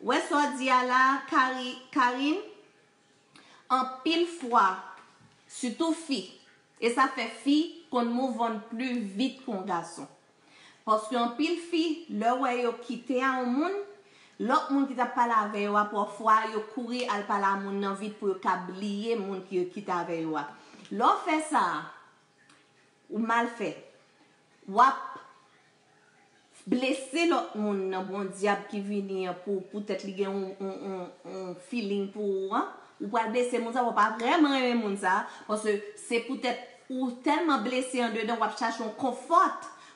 Wè sa w di a la, Kari-, Karine? Anpil fwa, sitou fi, e sa fè fi konn move on pli vit ke yon gason. Paske anpil fi, lè w wè yo kite a yon moun, lòt moun ki t ap pale avè yo a, pafwa yo kouri al pale a moun nan vit pou yo ka bliye moun ki yo kite avè yo a. Lè w fè sa a, ou mal fè. W ap blese lòt moun nan, bon dyab ki vini an pou, poutèt li gen yon, yon, yon, yon feeling pou ou an. Ou pral blese moun sa, ou pa vrèman renmen moun sa, paske se poutèt ou tèlman blese andedan, w ap chache yon konfò,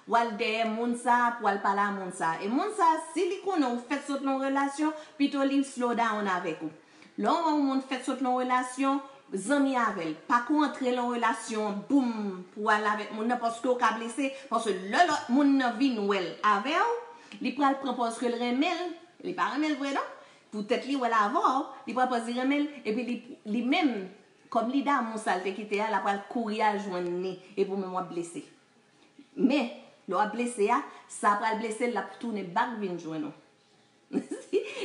w al dèyè moun sa pou w al pale a moun sa. E moun sa, si li konnen ou fèk sot nan yon relasyon, pito li slow down avèk ou. Lè w wè yon moun fèk sot nan yon relasyon, zanmi avè l. Pa kou antre nan yon relasyon, boum, pou w al avèk moun nan, paske w ka blese, paske lè lòt moun nan vin wè l avè w, Li pral pran pòz ke l renmen l, li pa renmen l vre non. Poutèt li wè l avè w, li pran pòz li renmen l, epi li, li menm, kòm li damou sa l te kite a, l ap pral kouri al jwenn li, epi ou menm w ap blese. Men, lè w ap blese a, sa pral blese l, l ap tounen bak vin jwenn ou.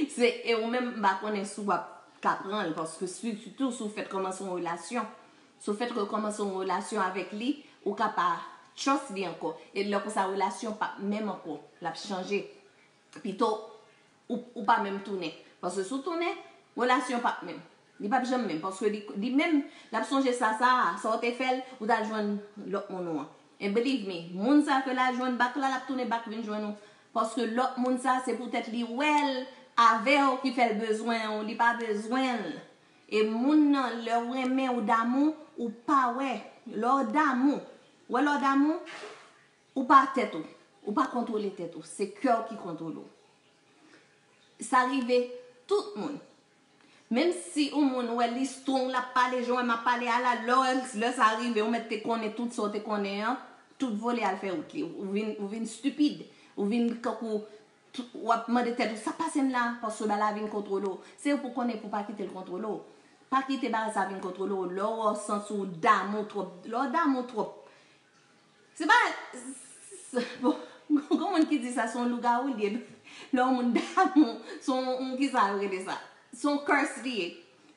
Se, e ou menm, m pa konnen si w ap ka pran l, paske si, sitou si w fèt kòmanse yon relasyon, si w fèt kòmanse yon relasyon avèk li, ou ka pa trust li ankò. E lè konsa, relasyon p ap menm ankò, l ap chanje. Pito, ou, ou pa menm tounen. Paske si w tounen, relasyon p ap menm. Li p ap janm menm. Paske li, li menm, l ap sonje sa, sa, sa w te fè l, ou t al jwenn lòt moun ou an. And believe me, moun sa ke l al jwenn bak la, l ap tounen bak vin jwenn ou. Paske lòt moun sa, se poutèt li wè l avè w ki fè l bezwen w, li pa bezwen l. E moun nan, lè w renmen, ou damou, ou pa wè. Lè w damou, wè lè w damou, ou pa tèt ou. Ou pa kontwole tèt ou. Se kè w ki kontwole w. Sa rive tout moun. Menm si yon moun wè li strong, l ap pale, jan w wè m ap pale a la, lè, lè sa rive, ou mèt te konnen tout sa w te konnen an, tout vole al fè wout li. Ou vin, ou vin stipid. Ou vin kankou, w ap mande tèt ou, sa pase m la? Paske bagay la vin kontwole w. Se pou konnen pou pa kite l kontwole w. Pa kite bagay sa vin kontwole w. Lè w santi w damou twòp, lè w damou twòp, se pa, s- bon, gon moun ki di sa se yon lougawou li ye. Lè yon moun damou, se yon, yon kisa yo rele sa? Se yon curse li ye.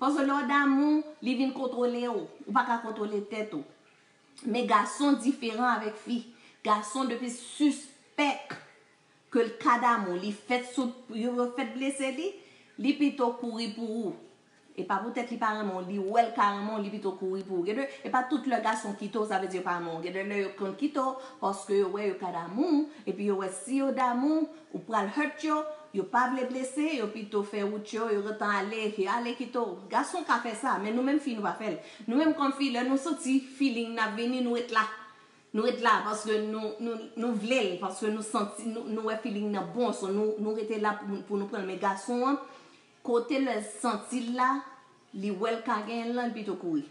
Paske lè w damou, li vin kontwole w. Ou pa ka kontwole tèt ou. Men gason diferan avèk fi. Gason depi sispèk ke l ka damou, li fèt sou, yo, yo fèt blese li, li pito kouri pou ou. E pa poutèt li pa renmen w, li wè l ka renmen w, li pito kouri pou ou. Gen de, e pa tout lè gason kite w, sa vle di yo pa renmen w. Gen de lè yo konn kite w, paske yo wè yo ka damou, epi yo wè si yo damou, ou pral hurt yo, yo pa vle blese, yo pito fè wout yo, yo gentan ale, yo ale kite w. Gason ka fè sa, men nou menm fi nou pa fè l. Nou menm kòm fi, lè nou santi feeling n ap vini, nou ret la. Nou ret la paske nou, nou, nou vle l, paske nou santi, nou, nou wè feeling nan bon, so nou, nou rete la pou, pou nou pran l. Men gason an, kote lè l santi l la, li wè l ka genyen l lan, li pito kouri.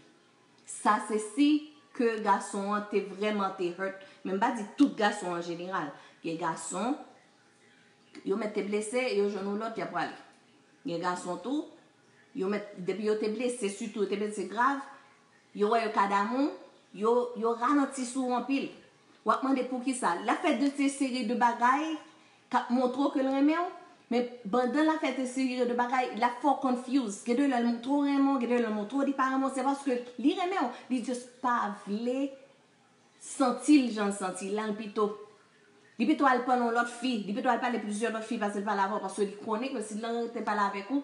Sa se si ke gason an te vrèman te hurt. Men m pa di tout gason an jeneral. Gen gason, yo mèt te blese, yo jwenn yon lòt, y ap prale. Gen gason tou, yo mèt, depi yo te blese, sitou yo te blese grav, yo wè yo ka damou, yo, yo ralanti sou ou anpil. W ap mande poukisa. L ap fè de se seri de bagay k ap montre w ke l renmen w, men pandan l ap fè de seri de bagay, l ap fè w confuse. Gen de lè l montre w renmen w, gen de lè l montre w li pa renmen w. Se paske li renmen w, li just pa vle santi l jan l santi l la, li pito, li pito al pale yon lòt fi, li pito al pale plizyè lòt fi pase l pale avè w, paske li konnen ke si l rete pale avèk ou,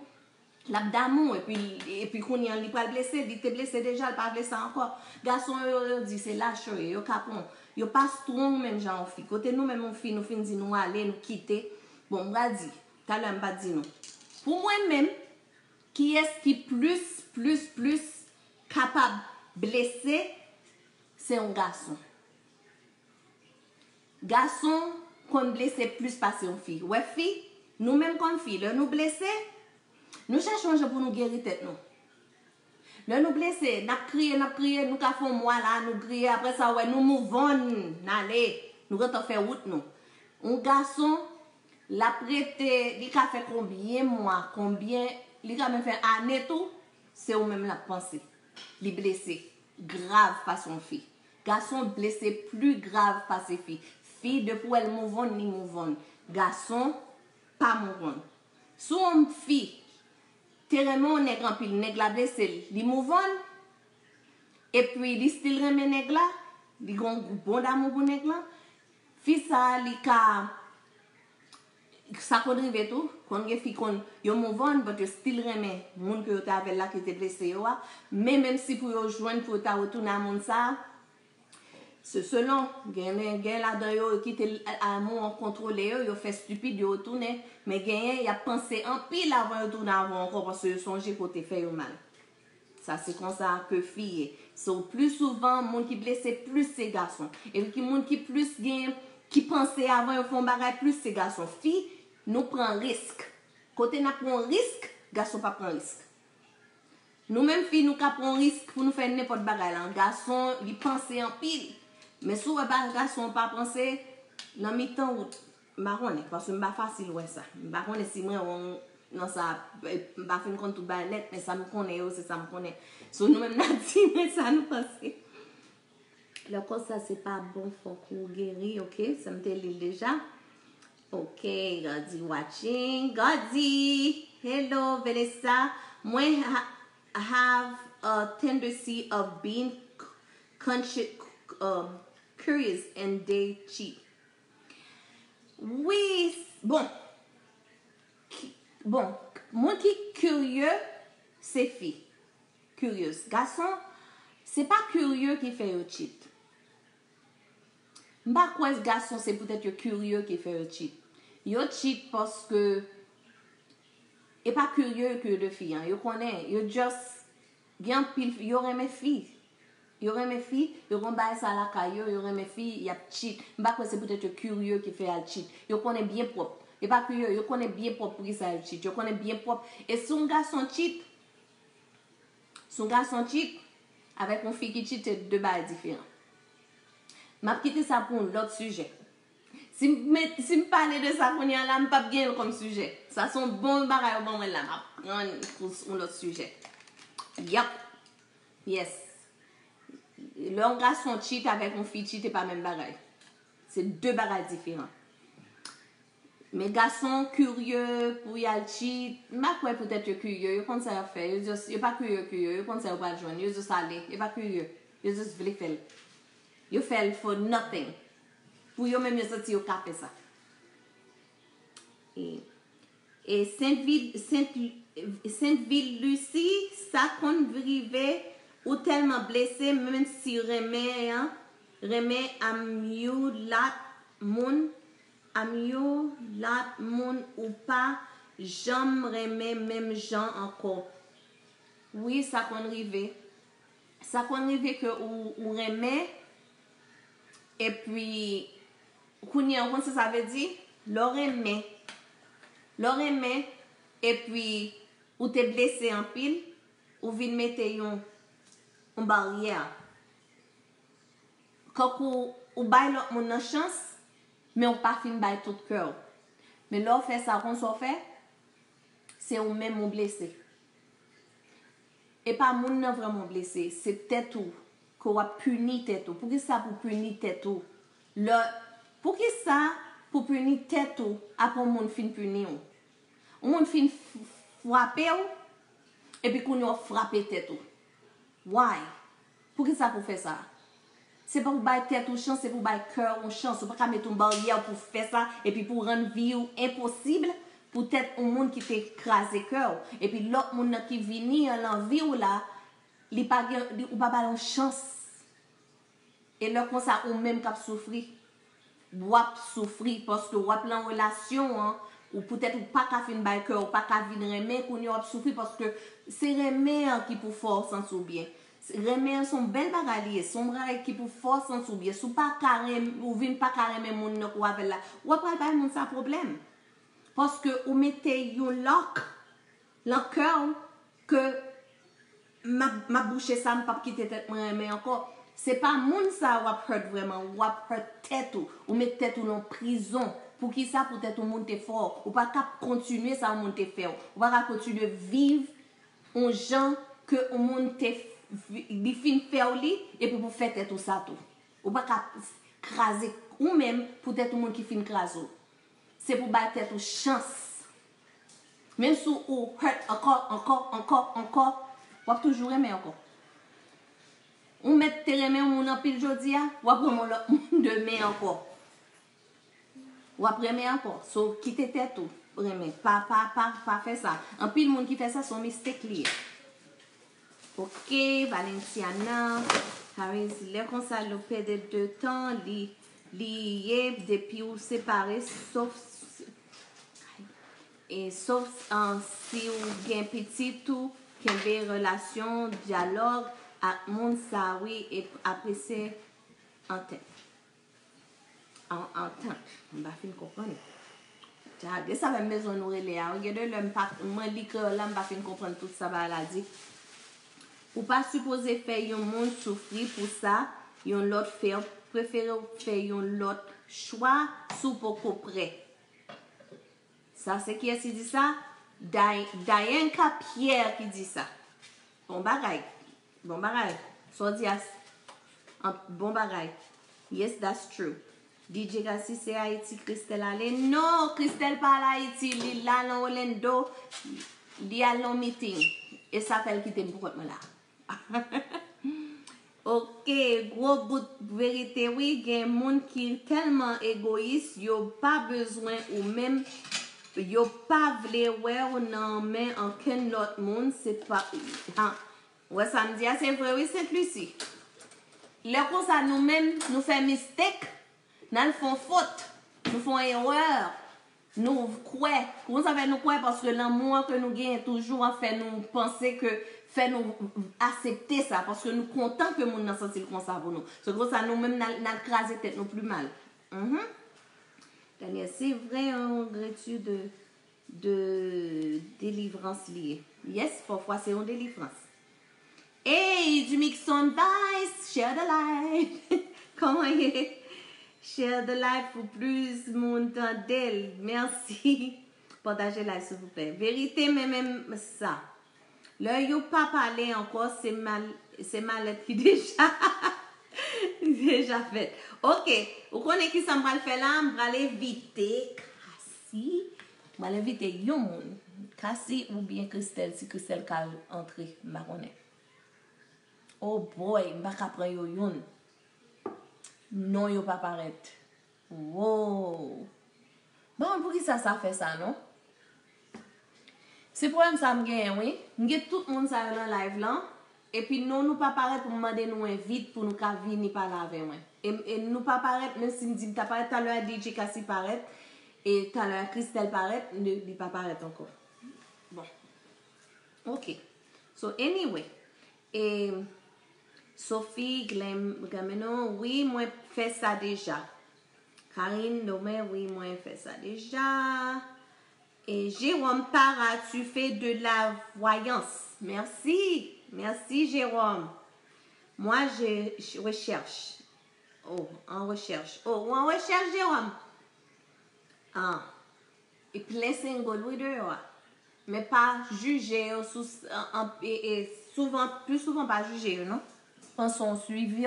l ap damou, epi, epi kounye a li pral blese, li te blese deja, l pa vle sa ankò. Gason yo, yo di se lach yo ye, yo kapon, yo pa strong menm jan yon fi. Kote nou menm yon fi, nou fin di nou ale, nou kite. Bon, m pral di, talè m pa t di nou. Pou mwen menm, kiyès ki plis, plis, plis kapab blese, se yon gason. Gason konn blese plis pase yon fi. Wè fi, nou menm kòm fi, lè nou blese, nou chèche yon jan pou nou geri tèt nou. Lè nou blese, n ap kriye, n ap kriye, nou ka fè yon mwa la, nou kriye, apre sa, wè, nou move on, n ale, nou gentan fè wout nou. Yon gason, l ap rete, li ka fè konbyen mwa, konbyen, li ka menm fè ane tou, se ou menm l ap panse. Li blese grav pase yon fi. Gason blese pli grav pase fi. Fi, depi w wè l move on, li move on. Gason pa move on. Si yon fi te renmen yon nèg anpil, nèg la blese l, li move on, epi li still renmen nèg la, li gen yon bon damou pou nèg la, fi sa a, li ka, sa konn rive tou, konn gen fi konn, yo move on, but yo still renmen moun ke yo te avè l la ki te blese yo a, men menm si pou yo jwenn, pou yo ta retounen a moun sa a, se selon, gen, gen ladan yo, yo kite l, amou an kontwole yo, yo fè stipid, yo retounen, men genyen, y ap panse anpil avan yo tounen avè w ankò, paske yo sonje ke w te fè yo mal. Sa se konsa ke fi ye. So, pli souvan, moun ki blese plis se gason. Epi ki moun ki plis gen, ki panse avan yo fè yon bagay plis se gason. Fi, nou pran risk. Kote n ap pran risk, gason pa pran risk. Nou menm fi, nou ka pran risk pou nou fè nenpòt bagay la. Gason, li panse anpil. Men si w wè pa gason pa panse, nan mitan wout, M pa konnen, paske m pa fasil wè sa. M pa konnen si mwen wrong nan sa, m pa fin konn tout bagay nèt, men sa m konnen yo, se sa m konnen. So, nou menm n a di mwen sa nou panse. Lè konsa, se pa bon, fòk ou geri, ok? Sa m te li l deja. Ok, Gadi watching. Gadi! Hello, Vanessa. Mwen ha have a tendency of being conscious, um, curious and they cheat. Wi, bon. Ki- Bon, moun ki kirye, se fi. Curious. Gason, se pa kirye ki fè yo cheat. M pa kwè gason se poutèt yo kirye ki fè yo cheat. Yo cheat paske e pa kirye ke de fi an. Yo konnen, yo just gen anpil, yo renmen fi. Yo renmen fi, yo gon bagay sa lakay yo, yo renmen fi, y ap cheat. M pa kwè se poutèt yo kirye ki fè y al cheat. Yo konnen byen pwòp. E pa kirye, yo konnen byen pwòp poukisa yo cheat. Yo konnen byen pwòp. E si yon gason cheat, si yon gason cheat, avèk yon fi ki cheat, se de bagay diferan. M ap kite sa pou yon lòt sijè. Si m met, si m pale de sa kounye a la, m p ap gen l kòm sijè. Sa se yon bon bagay yo ban mwen la, m ap pran l pou s- yon lòt sijè. Yap. Yes. Lè yon gason cheat avèk yon fi cheat, se pa menm bagay. Se de bagay diferan. Men gason kirye pou y al cheat, m pa kwè poutèt yo kirye, yo konn sa y ap fè. Yo just, yo pa kirye, kirye, yo konn sa yo pral jwenn. Yo just ale, yo pa kirye. Yo just vle fè l. Yo fè l for nothing. Pou yo menm yo santi yo ka fè sa. E, e Sent Vil, Sent, Sent Vil Lisi, sa konn rive ou tèlman blese, menm si renmen an, renmen amyoulat moun, amyoulat moun ou pa janm renmen menm jan ankò. Wi, sa konn rive. Sa konn rive ke ou, ou renmen, epi kounye a, ou konn sa sa vle di? Lè w renmen, lè w renmen, epi ou te blese anpil, ou vin mete yon, yon baryè. Kankou ou bay lòt moun nan chans, men ou pa fin bay tout kè w. Men lè w fè sa, ou konn sa w fè? Se ou menm ou blese. E pa moun nan vrèman w blese, se tèt ou ke w ap pini tèt ou. Poukisa pou pini tèt ou? Lè, poukisa pou pini tèt ou apre yon moun fin pini w? Yon moun fin f- frape w, epi kounye a w ap frape tèt ou. Why? Poukisa pou fè sa? Se pa pou bay tèt ou chans, se pou bay kè w yon chans. Ou pa ka met yon baryè pou fè sa, epi pou rann vi w enposib poutèt yon moun ki te kraze kè w. Epi lòt moun nan ki vini an nan vi w la, li pa gen, li, ou pa ba l yon chans. E lè konsa, ou menm k ap soufri. W ap soufri paske w ap nan relasyon an, ou poutèt ou pa ka fin bay kè, ou pa ka vin renmen, kounye a w ap soufri paske se renmen an ki pou fè w santi w byen. Se- Renmen an se yon bèl bagay li ye, se yon bagay ki pou fè w santi w byen. Si w pa ka renmen, ou vin pa ka renmen moun nan ke w avè l la, w ap pral bay moun sa pwoblèm. Paske ou mete yon lock nan kè w ke m ap, m ap bouche sa, m p ap kite tèt mwen renmen ankò. Se pa moun sa w ap hurt vrèman, w ap hurt tèt ou. Ou met tèt ou nan prizon. Poukisa? Poutèt yon moun te fè w. Ou pa ka kontinye sa yon moun te fè w. Ou pa ka kontinye viv yon jan ke yon moun te f- li fin fè w li, epi pou fè tèt ou sa tou. Ou pa ka kraze ou menm poutèt yon moun ki fin kraze w. Se pou bay tèt ou chans. Menm si ou hurt ankò, ankò, ankò, ankò, w ap toujou renmen ankò. Ou mèt te renmen yon moun anpil jodi a, w ap renmen yon lòt moun demen ankò. W ap renmen ankò. So, kite tèt ou renmen. Pa, pa, pa, pa fè sa. Anpil moun ki fè sa, se yon mistake li ye. Ok, Valenciana Harris, lè konsa, nou pèdi de tan, li, li ye, depi ou separe, sof, e sof, an, si ou gen pitit ou, kenbe relasyon, dyalòg ak moun sa, wi, e apresye antant. An, antant. M pa fin konprann. Tchade, sa fè m bezwen nou rele a. Ou gen de lè m pa, mwen li kreyòl la, m pa fin konprann tout sa bagay la di. Ou pa sipoze fè yon moun soufri pou sa yon lòt fè. Prefere w fè yon lòt chwa si w poko prè. Sa se kiyès ki di sa? Day- Dayenka Pierre ki di sa. Bon bagay. Bon bagay. Sa w di a s- an- bon bagay. Yes, that's true. D J Cassie, se Ayiti Christelle ale? Non, Christelle pa al Ayiti. Li la nan Orlando. Li al nan meeting. E sa fè l kite m pou kont mwen la. Ok, gwo bout verite wi, gen moun ki tèlman egoyis, yo pa bezwen ou menm, yo pa vle wè w nan men ankenn lòt moun, se pa, ha, ou wè sa m di a, se vre wi, Sent Lisi. Lè konsa nou menm, nou fè mistake, n al fè yon fot, nou fè yon erè, nou kwè. Kouman sa fè nou kwè? Paske lanmou an ke nou genyen toujou an fè nou panse ke, fè nou aksepte sa, paske nou kontan ke moun nan santi l konsa pou nou. Se konsa nou menm n al, n al kraze tèt nou pi mal. Mhm. Daniel, se vre, yon gratitid de, de delivrans li ye. Yes, pafwa se yon delivrans. Hey, Jimixon Vice, share the live. Kòman ye? Share the live pou plis moun tande l. Mèsi. Pataje live, silvouplè. Verite, men menm sa. Lè yo pa pale ankò, se mal, se malèt ki deja, deja fèt. Ok, ou konnen ki sa m pral fè la? M pral envite Kasi. M pral envite yon moun. Kasi oubyen Christelle, si Christelle ka antre, m pa konnen. Oh boy, m pa ka pran yo youn. Non, yo pa parèt. Wow. Bon, poukisa sa fè sa, non? Se pwoblèm sa m genyen, wi. M gen tout moun sa yo nan live lan. Epi non, nou pa parèt pou m mande nou envit pou nou ka vini pale avè mwen. E, e nou pa parèt, menm si m di m ta parèt, talè a D J Kasi parèt, e talè a Christelle parèt, li, li pa parèt ankò. Bon. Ok. So, anyway. E Sophie Glam-, Glameno, wi, mwen fè sa deja. Karine Domen, wi, mwen fè sa deja. E Jérôme Para, tu fais de la voyance. Merci. Merci, Jérôme. Moi, je, je recherche. Oh, en recherche. Oh, ou an rechèch, Jérôme? Ah. E plen single wi deyò a. Men pa jije yo sou, an, an, e, e, souvan, pi souvan pa jije yo, non. Panse yon swivi,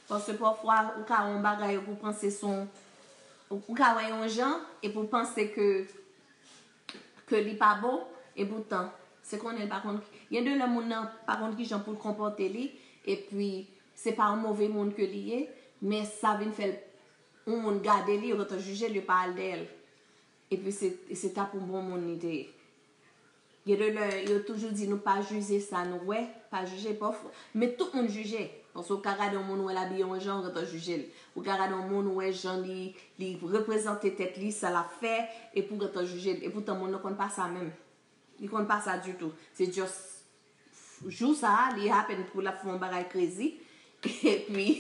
paske pafwa ou ka wè yon bagay epi w panse se yon, ou ka wè yon jan epi w panse ke, ke li pa bon, e poutan, se konnen l pa konn, gen de lè moun nan pa konn ki jan pou l konpòte li, epi se pa yon move moun ke li ye, men sa vin fè l, yon moun gade li, yo gentan jije l, yo pa al dèyè l. Epi se, se ta pou bon moun li te ye. Gen de lè, yo toujou di nou pa jije sa nou wè, pa jije pafwa. Men tout moun jije. Paske ou ka gade yon moun ou wè l abiye yon jan, ou gentan jije l. Ou ka gade yon moun ou wè jan li, li reprezante tèt li, sa l ap fè, epi w gentan jije l. Epoutan moun nan konn pa sa menm. Li konn pa sa ditou. Se just jou sa a, li happen pou l ap fè yon bagay crazy. Epi,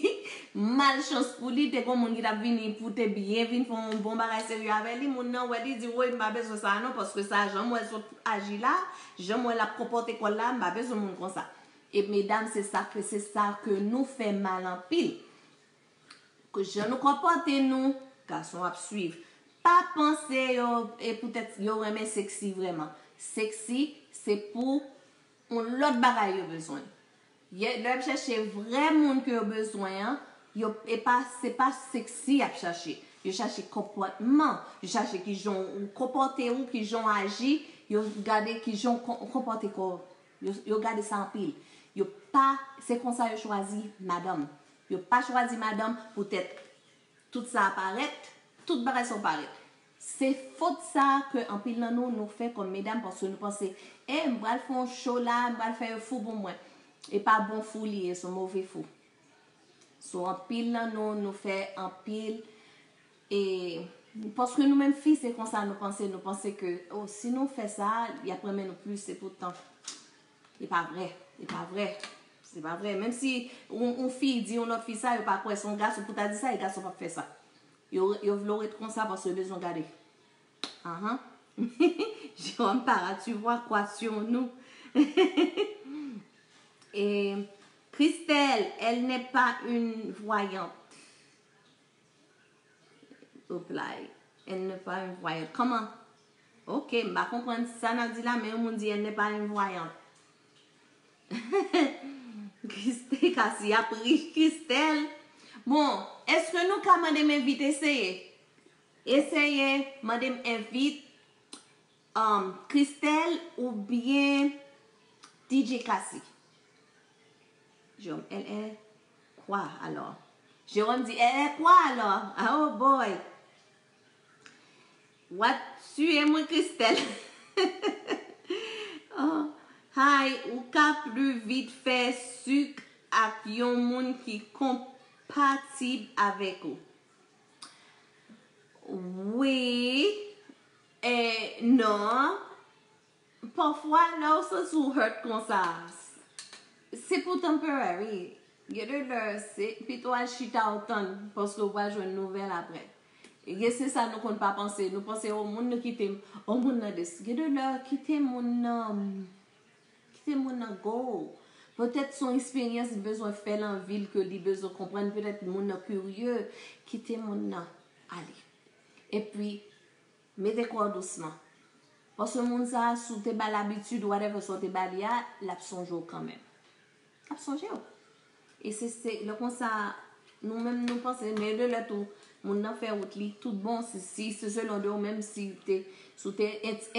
malchans pou li, te gon moun ki t ap vini pou te byen vin fè yon bon bagay serye avè li. Moun nan wè li di, woy, m pa bezwen sa a non, paske sa, jan m wè l sot aji la, jan m wè l ap konpòte kò l la, m pa bezwen moun konsa. E medam, se sa ke, se sa ke nou fè mal anpil. Ke jan nou konpòte nou, gason ap swiv. Pa panse yo, e poutèt yo renmen sexy vrèman. Sexy, se pou yon lòt bagay yo bezwen. Ye, lè y ap chèche vrè moun ke yo bezwen an, yo, e pa, se pa sexy y ap chache. Yo chache konpòtman, yo chache ki jan w konpòte w, ki jan w aji, yo gade ki jan w kon-, konpòte kò w. Yo, yo gade sa anpil. Yo pa, se konsa yo chwazi madanm. Yo pa chwazi madanm poutèt tout sa a parèt, tout bagay sa yo parèt. Se fot sa a ke anpil nan nou, nou fè kòm medam, paske nou panse, e, m pral fè yon show la, m pral fè yo fou pou mwen. E pa bon fou li ye, se yon move fou. So, anpil nan nou, nou fè anpil, e, paske nou menm fi, se konsa nou panse, nou panse ke, oh, si nou fè sa, y ap renmen nou plis, epoutan, e pa vrè, e pa vrè, se pa vrè. Menm si yon, yon fi di yon lòt fi sa, yo pa kwè, se yon gason pou ta di sa, e gason p ap fè sa. Yo, yo vle w ret konsa paske yo bezwen gade. Ahan. Jérôme Para, tu vois quoi sur nous? Et Christelle, elle n'est pas une voyante. Reply. Elle n'est pas une voyante. Comment? Ok, m pa konprann sa n ap di la, men yon moun di elle n'est pas une voyante. Christelle, Cassie ap ri, Christelle. Bon, èske nou ka mande m envit eseye? Eseye mande m envit um, Christelle oubyen D J Cassie? Jérôme, elle est quoi alors? Jérôme di, elle est quoi alors? Ah, oh boy! W ap tiye mwen, Christelle. Oh, hi, ou ka pli vit fè sik ak yon moun ki konpatib avèk ou. Wi, e non. Pafwa, lè w santi w hurt konsa, se pou temporary. Gen de lè, se pito al chita w tann, paske w pral jwenn nouvèl apre. Gen se sa nou konn pa panse. Nou panse, o, moun nan kite m, o, moun nan dis. Gen de lè, kite moun nan, kite moun nan go. Petèt se yon eksperyans li bezwen fè nan vi l ke li bezwen konprann. Petèt moun nan kirye. Kite moun nan ale. Epi, mete kò w dousman. Paske moun sa a, si w te ba l abitid, whatever sa w te ba li a, l ap sonje w kanmenm. L ap sonje w. E se, se lè konsa, nou menm nou panse, men de lè tou, moun nan fè wout li, tout bon, si, si se selon de ou menm, si te, si w te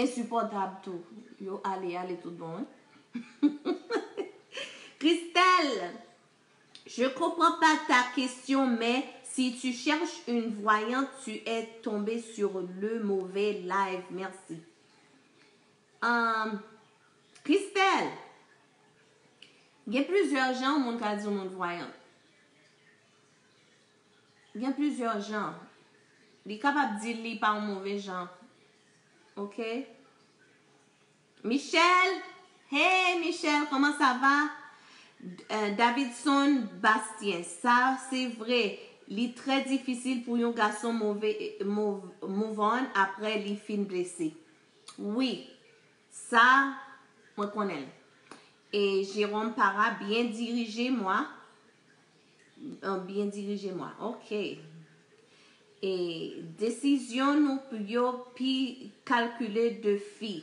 ensipòtab tou, yo ale, ale tout bon, wi. Christelle, je comprends pas ta question, mais si tu cherches une voyante, tu es tombé sur le mauvais live. Merci. Um, Christelle, gen plizyè jan moun ka di yon moun vwayant. Gen plizyè jan. Li kapab di li pa yon move jan. Ok? Michel, hey Michel, comment ça va? Euh, Davidson Bastien, sa se vre, li trè difisil pou yon gason move, move, move on apre li fin blese. Wi, sa, mwen konnen l. E Jérôme Para, bien dirigé moi. Euh, bien dirigé moi. Ok. E desizyon nou yo pi kalkile de fi.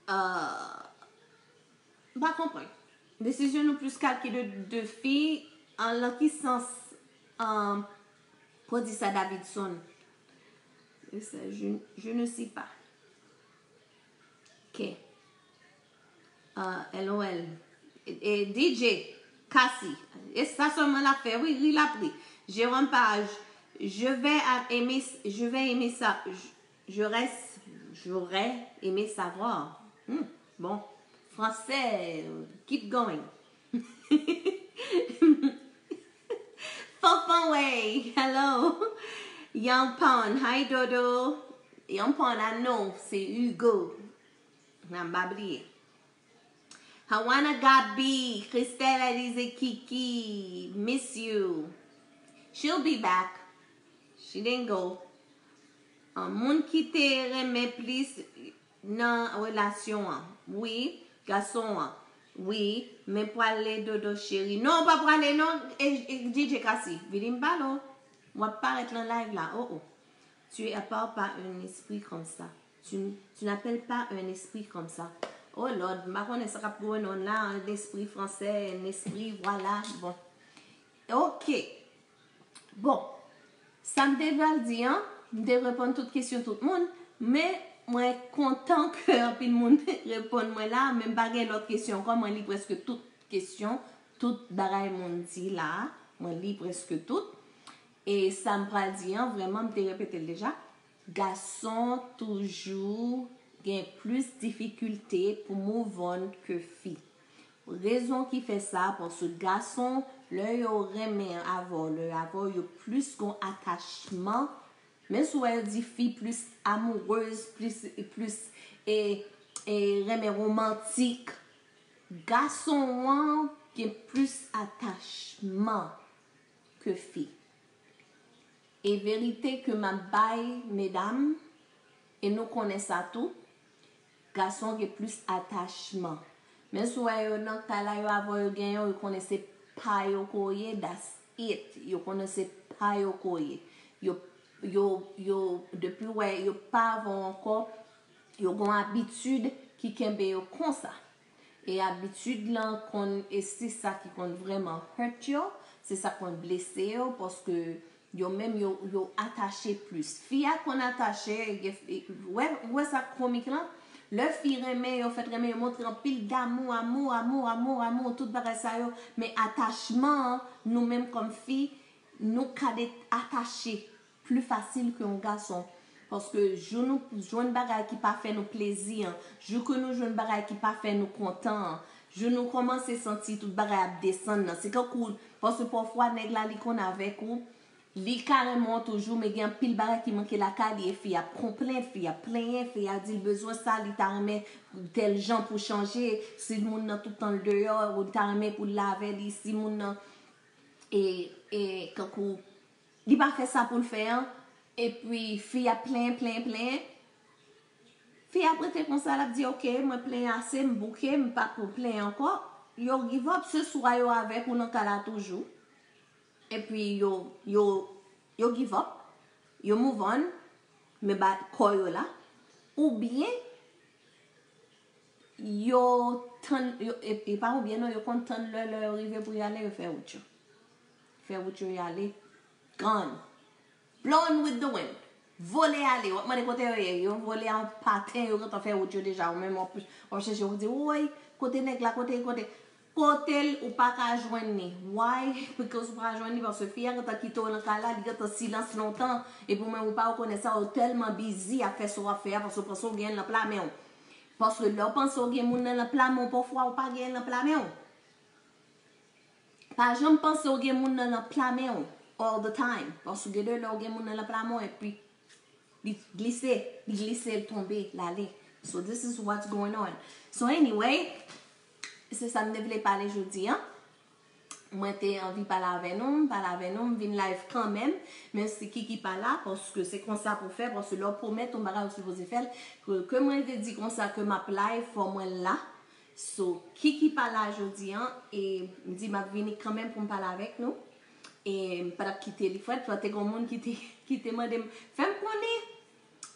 Euh, m pa konprann. Desizyon nou plis kalkile de, de fi, an, lan ki sans, an, pou di sa Davidson? Je, je ne sais pas. Ok. Ah, L O L. E, e D J, Cassie. E sa sèlman l ap fè, wi, ri l ap ri. Jérôme Page, je vais a- aimer, je vais aimer ça. Je, je reste, j'aurais aimé savoir. Hmm, bon. Français, keep going. Fanfan Way, hello. Young Pon, hi Dodo. Young Pon, I know, se Hugo. Nan m pa bliye. Hawana Gabi, Christelle Elise Kiki, miss you. She'll be back. She didn't go. An, moun ki te renmen plis nan relasyon an. Wi, gason an. Wi, men pwale Dodo cheri. Non, pa pwale non, e, e, D J Cassie, vini m pale w. W ap parèt nan live la, oh, oh. Tu appelles pas un esprit comme ça. Tu, tu n'appelles pas un esprit comme ça. Oh Lord, m pa konnen sa k ap going on la, un esprit français, un esprit, voilà, bon. Ok. Bon, sa m te pral di an, m te reponn tout kesyon tout moun, men mwen kontan ke anpil moun reponn mwen la, men m pa gen lòt kesyon ankò, mwen li prèske tout kesyon, tout bagay moun di la, mwen li prèske tout. E sa m pral di an, vrèman, m te repete l deja. Gason toujou gen plis difikilte pou move on ke fi. Rezon ki fè sa, paske gason, lè yo renmen avè w, lè yo avè w, yo plis gon atachman. Men si w wè yo di fi plis amoureuse, plis, plis, e, e renmen romantik, gason an gen plis atachman ke fi. E verite ke m ap bay medam, e nou konnen sa tou, gason gen plis atachman. Men si w wè yo nan kay la, yo avè w, yo genyen w, yo konnen se pa yo ke w ye, that's it. Yo konnen se pa yo ke w ye. Yo, yo, yo, depi w wè yo pa avè w ankò, yo gen yon abitid ki kenbe yo konsa. E abitid lan konn, e se sa ki konn vrèman hurt yo, se sa k konn blese yo, paske yo menm yo, yo atache plis. Fi a konn atache, gen fi, wè, wè sa k komik lan? Lè fi renmen yo, fèt renmen yo, montre anpil damou, amou, amou, amou, amou, tout bagay sa yo, men atachman an, nou menm kòm fi, nou ka de-, atache pli fasil ke yon gason. Paske jou nou jwenn bagay ki pa fè nou plezi an, jou ke nou jwenn bagay ki pa fè nou kontan an, jou nou kòmanse santi tout bagay ap desann nan. Se kankou, paske pafwa nèg la li konn avèk ou, li ka renmen w toujou, men gen anpil bagay ki manke lakay li, e fi ap konplent, fi ap plenyen, fi a di l bezwen sa, li ta renmen tèl jan pou chanje, si moun nan tout tan l deyò, ou ta renmen pou l lave li, si moun nan, e, e, kankou, li pa fè sa pou l fè an, epi fi a plenyen, plenyen, plenyen. Fi a rete konsa, l ap di, "Ok, mwen plenyen ase, m bouke, m pa pou plenyen ankò." Yo give up, se swa yo avèk ou nan ka la toujou. Epi yo, yo, yo give up, yo move on, men ba kò yo la. Oubyen, yo tann, yo, e, e pa oubyen non, yo konn tann lè, lè yo rive pou y ale, yo fè wout yo. Fè wout yo y ale. Gone. Blown with the wind. Vole ale. W ap mande kote yo ye. Yo vole an paten, yo gentan fè wout yo deja. Ou menm w ap, w ap chèche, w ap di, "Woy, kote nèg la, kote, kote?" Kote l, ou pa ka jwenn li. Why? Because ou pa ka jwenn li, paske fi a gentan kite w nan kay la, li gentan silans lontan. Epi ou menm ou pa rekonèt sa, ou tèlman busy ap fè sa w ap fè a, paske w panse w gen l nan pla men w. Paske lè w panse w gen moun nan nan pla men w, pafwa ou pa gen l nan pla men w. Pa janm panse w gen moun nan nan pla men w all the time. Paske gen de lè w gen moun nan nan pla men w epi li glise, li glise, l tonbe, l ale. So this is what's going on. So anyway, se sa m te vle pale jodi an. Mwen te anvi pale avè nou, m pale avè nou, m vin live kanmenm, menm si Kiki pa la, paske se konsa pou fè, paske lè w pwomèt yon bagay, ou sipoze fè l. Ke, ke mwen te di konsa ke m ap live, fò mwen la. So, Kiki pa la jodi an, e m di m ap vini kanmenm pou m pale avèk nou. E m pa t ap kite li frèt, paske te gen yon moun ki te, ki te mande m, "Fè m konnen,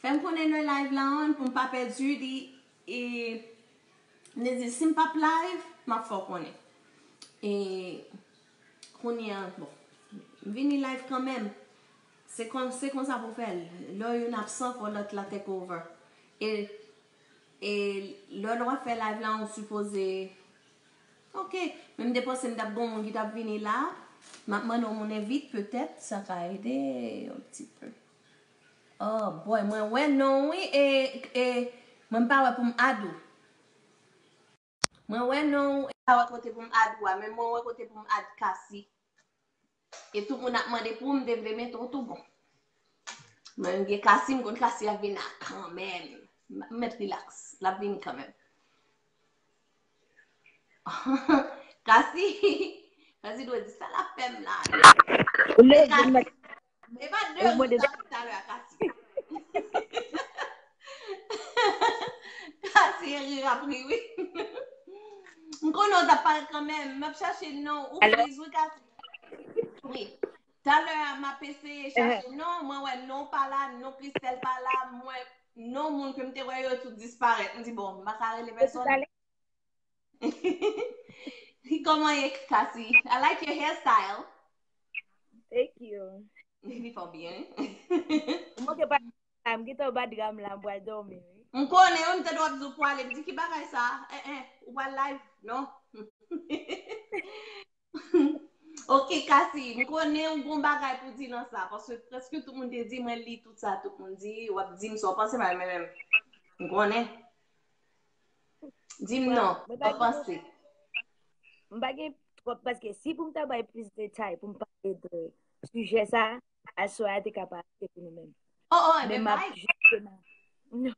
fè m konnen lè live la on pou m pa pèdi li." E m te di, "Si m p ap live, m ap fè w konnen." E kounye a, bon, m vini live kanmenm. Se kon, se konsa pou fè l. Lè youn absan, fò lòt la take over. E, e lè w ap fè live la, ou sipoze, ok, men m te panse m t ap gen yon moun ki t ap vini la. M ap mande yon moun envit, petèt, sa ka ede yon ti pe. Oh boy, mwen wè non wi, e, e, mwen m pa wè pou m add ou. Mwen wè non, e pa wè kote pou m add ou a, men mwen wè kote pou m add Kasi. E tout moun ap mande pou ou, m te vle mete w tou bon. Men gen Kasi, m konn Kasi ap vin la kanmenm. M ap met relax, l ap vin kanmenm. Kasi, Kasi dwe di sa l ap fè m la. E pa de moun sa talè a, Kasi. Kasi e ri ap ri wi. M konnen w t ap parèt kanmenm. M ap chache non ou pliz wi, Kasi. Wi. Talè a m ap eseye chache non, mwen wè non pa la, non Christelle pa la, mwen non moun ke m te wè yo tout disparèt. M di bon, m pa ka rele pèsòn. Kòman ye, Kasi? I like your hairstyle. Thank you. Li fè w byen. Mwen ke pa, m gentan anba dra m la, m pral dòmi wi. M konnen wi, m tande w ap di w pwale, m di ki bagay sa? Eh, eh, ou pral live? Non. Ok, Kasi, m konnen ou gon bagay pou di nan sa, paske prèske tout moun te di, mwen li tout sa tout moun di, w ap di m sa w panse, pa menm. M konnen. Di m non, sa w panse. M pa gen twòp, paske si pou m ta bay plis detay, pou m pale de sijè sa, aswè a te ka pa ase pou nou menm. Oh, oh, men m ap jisteman, non,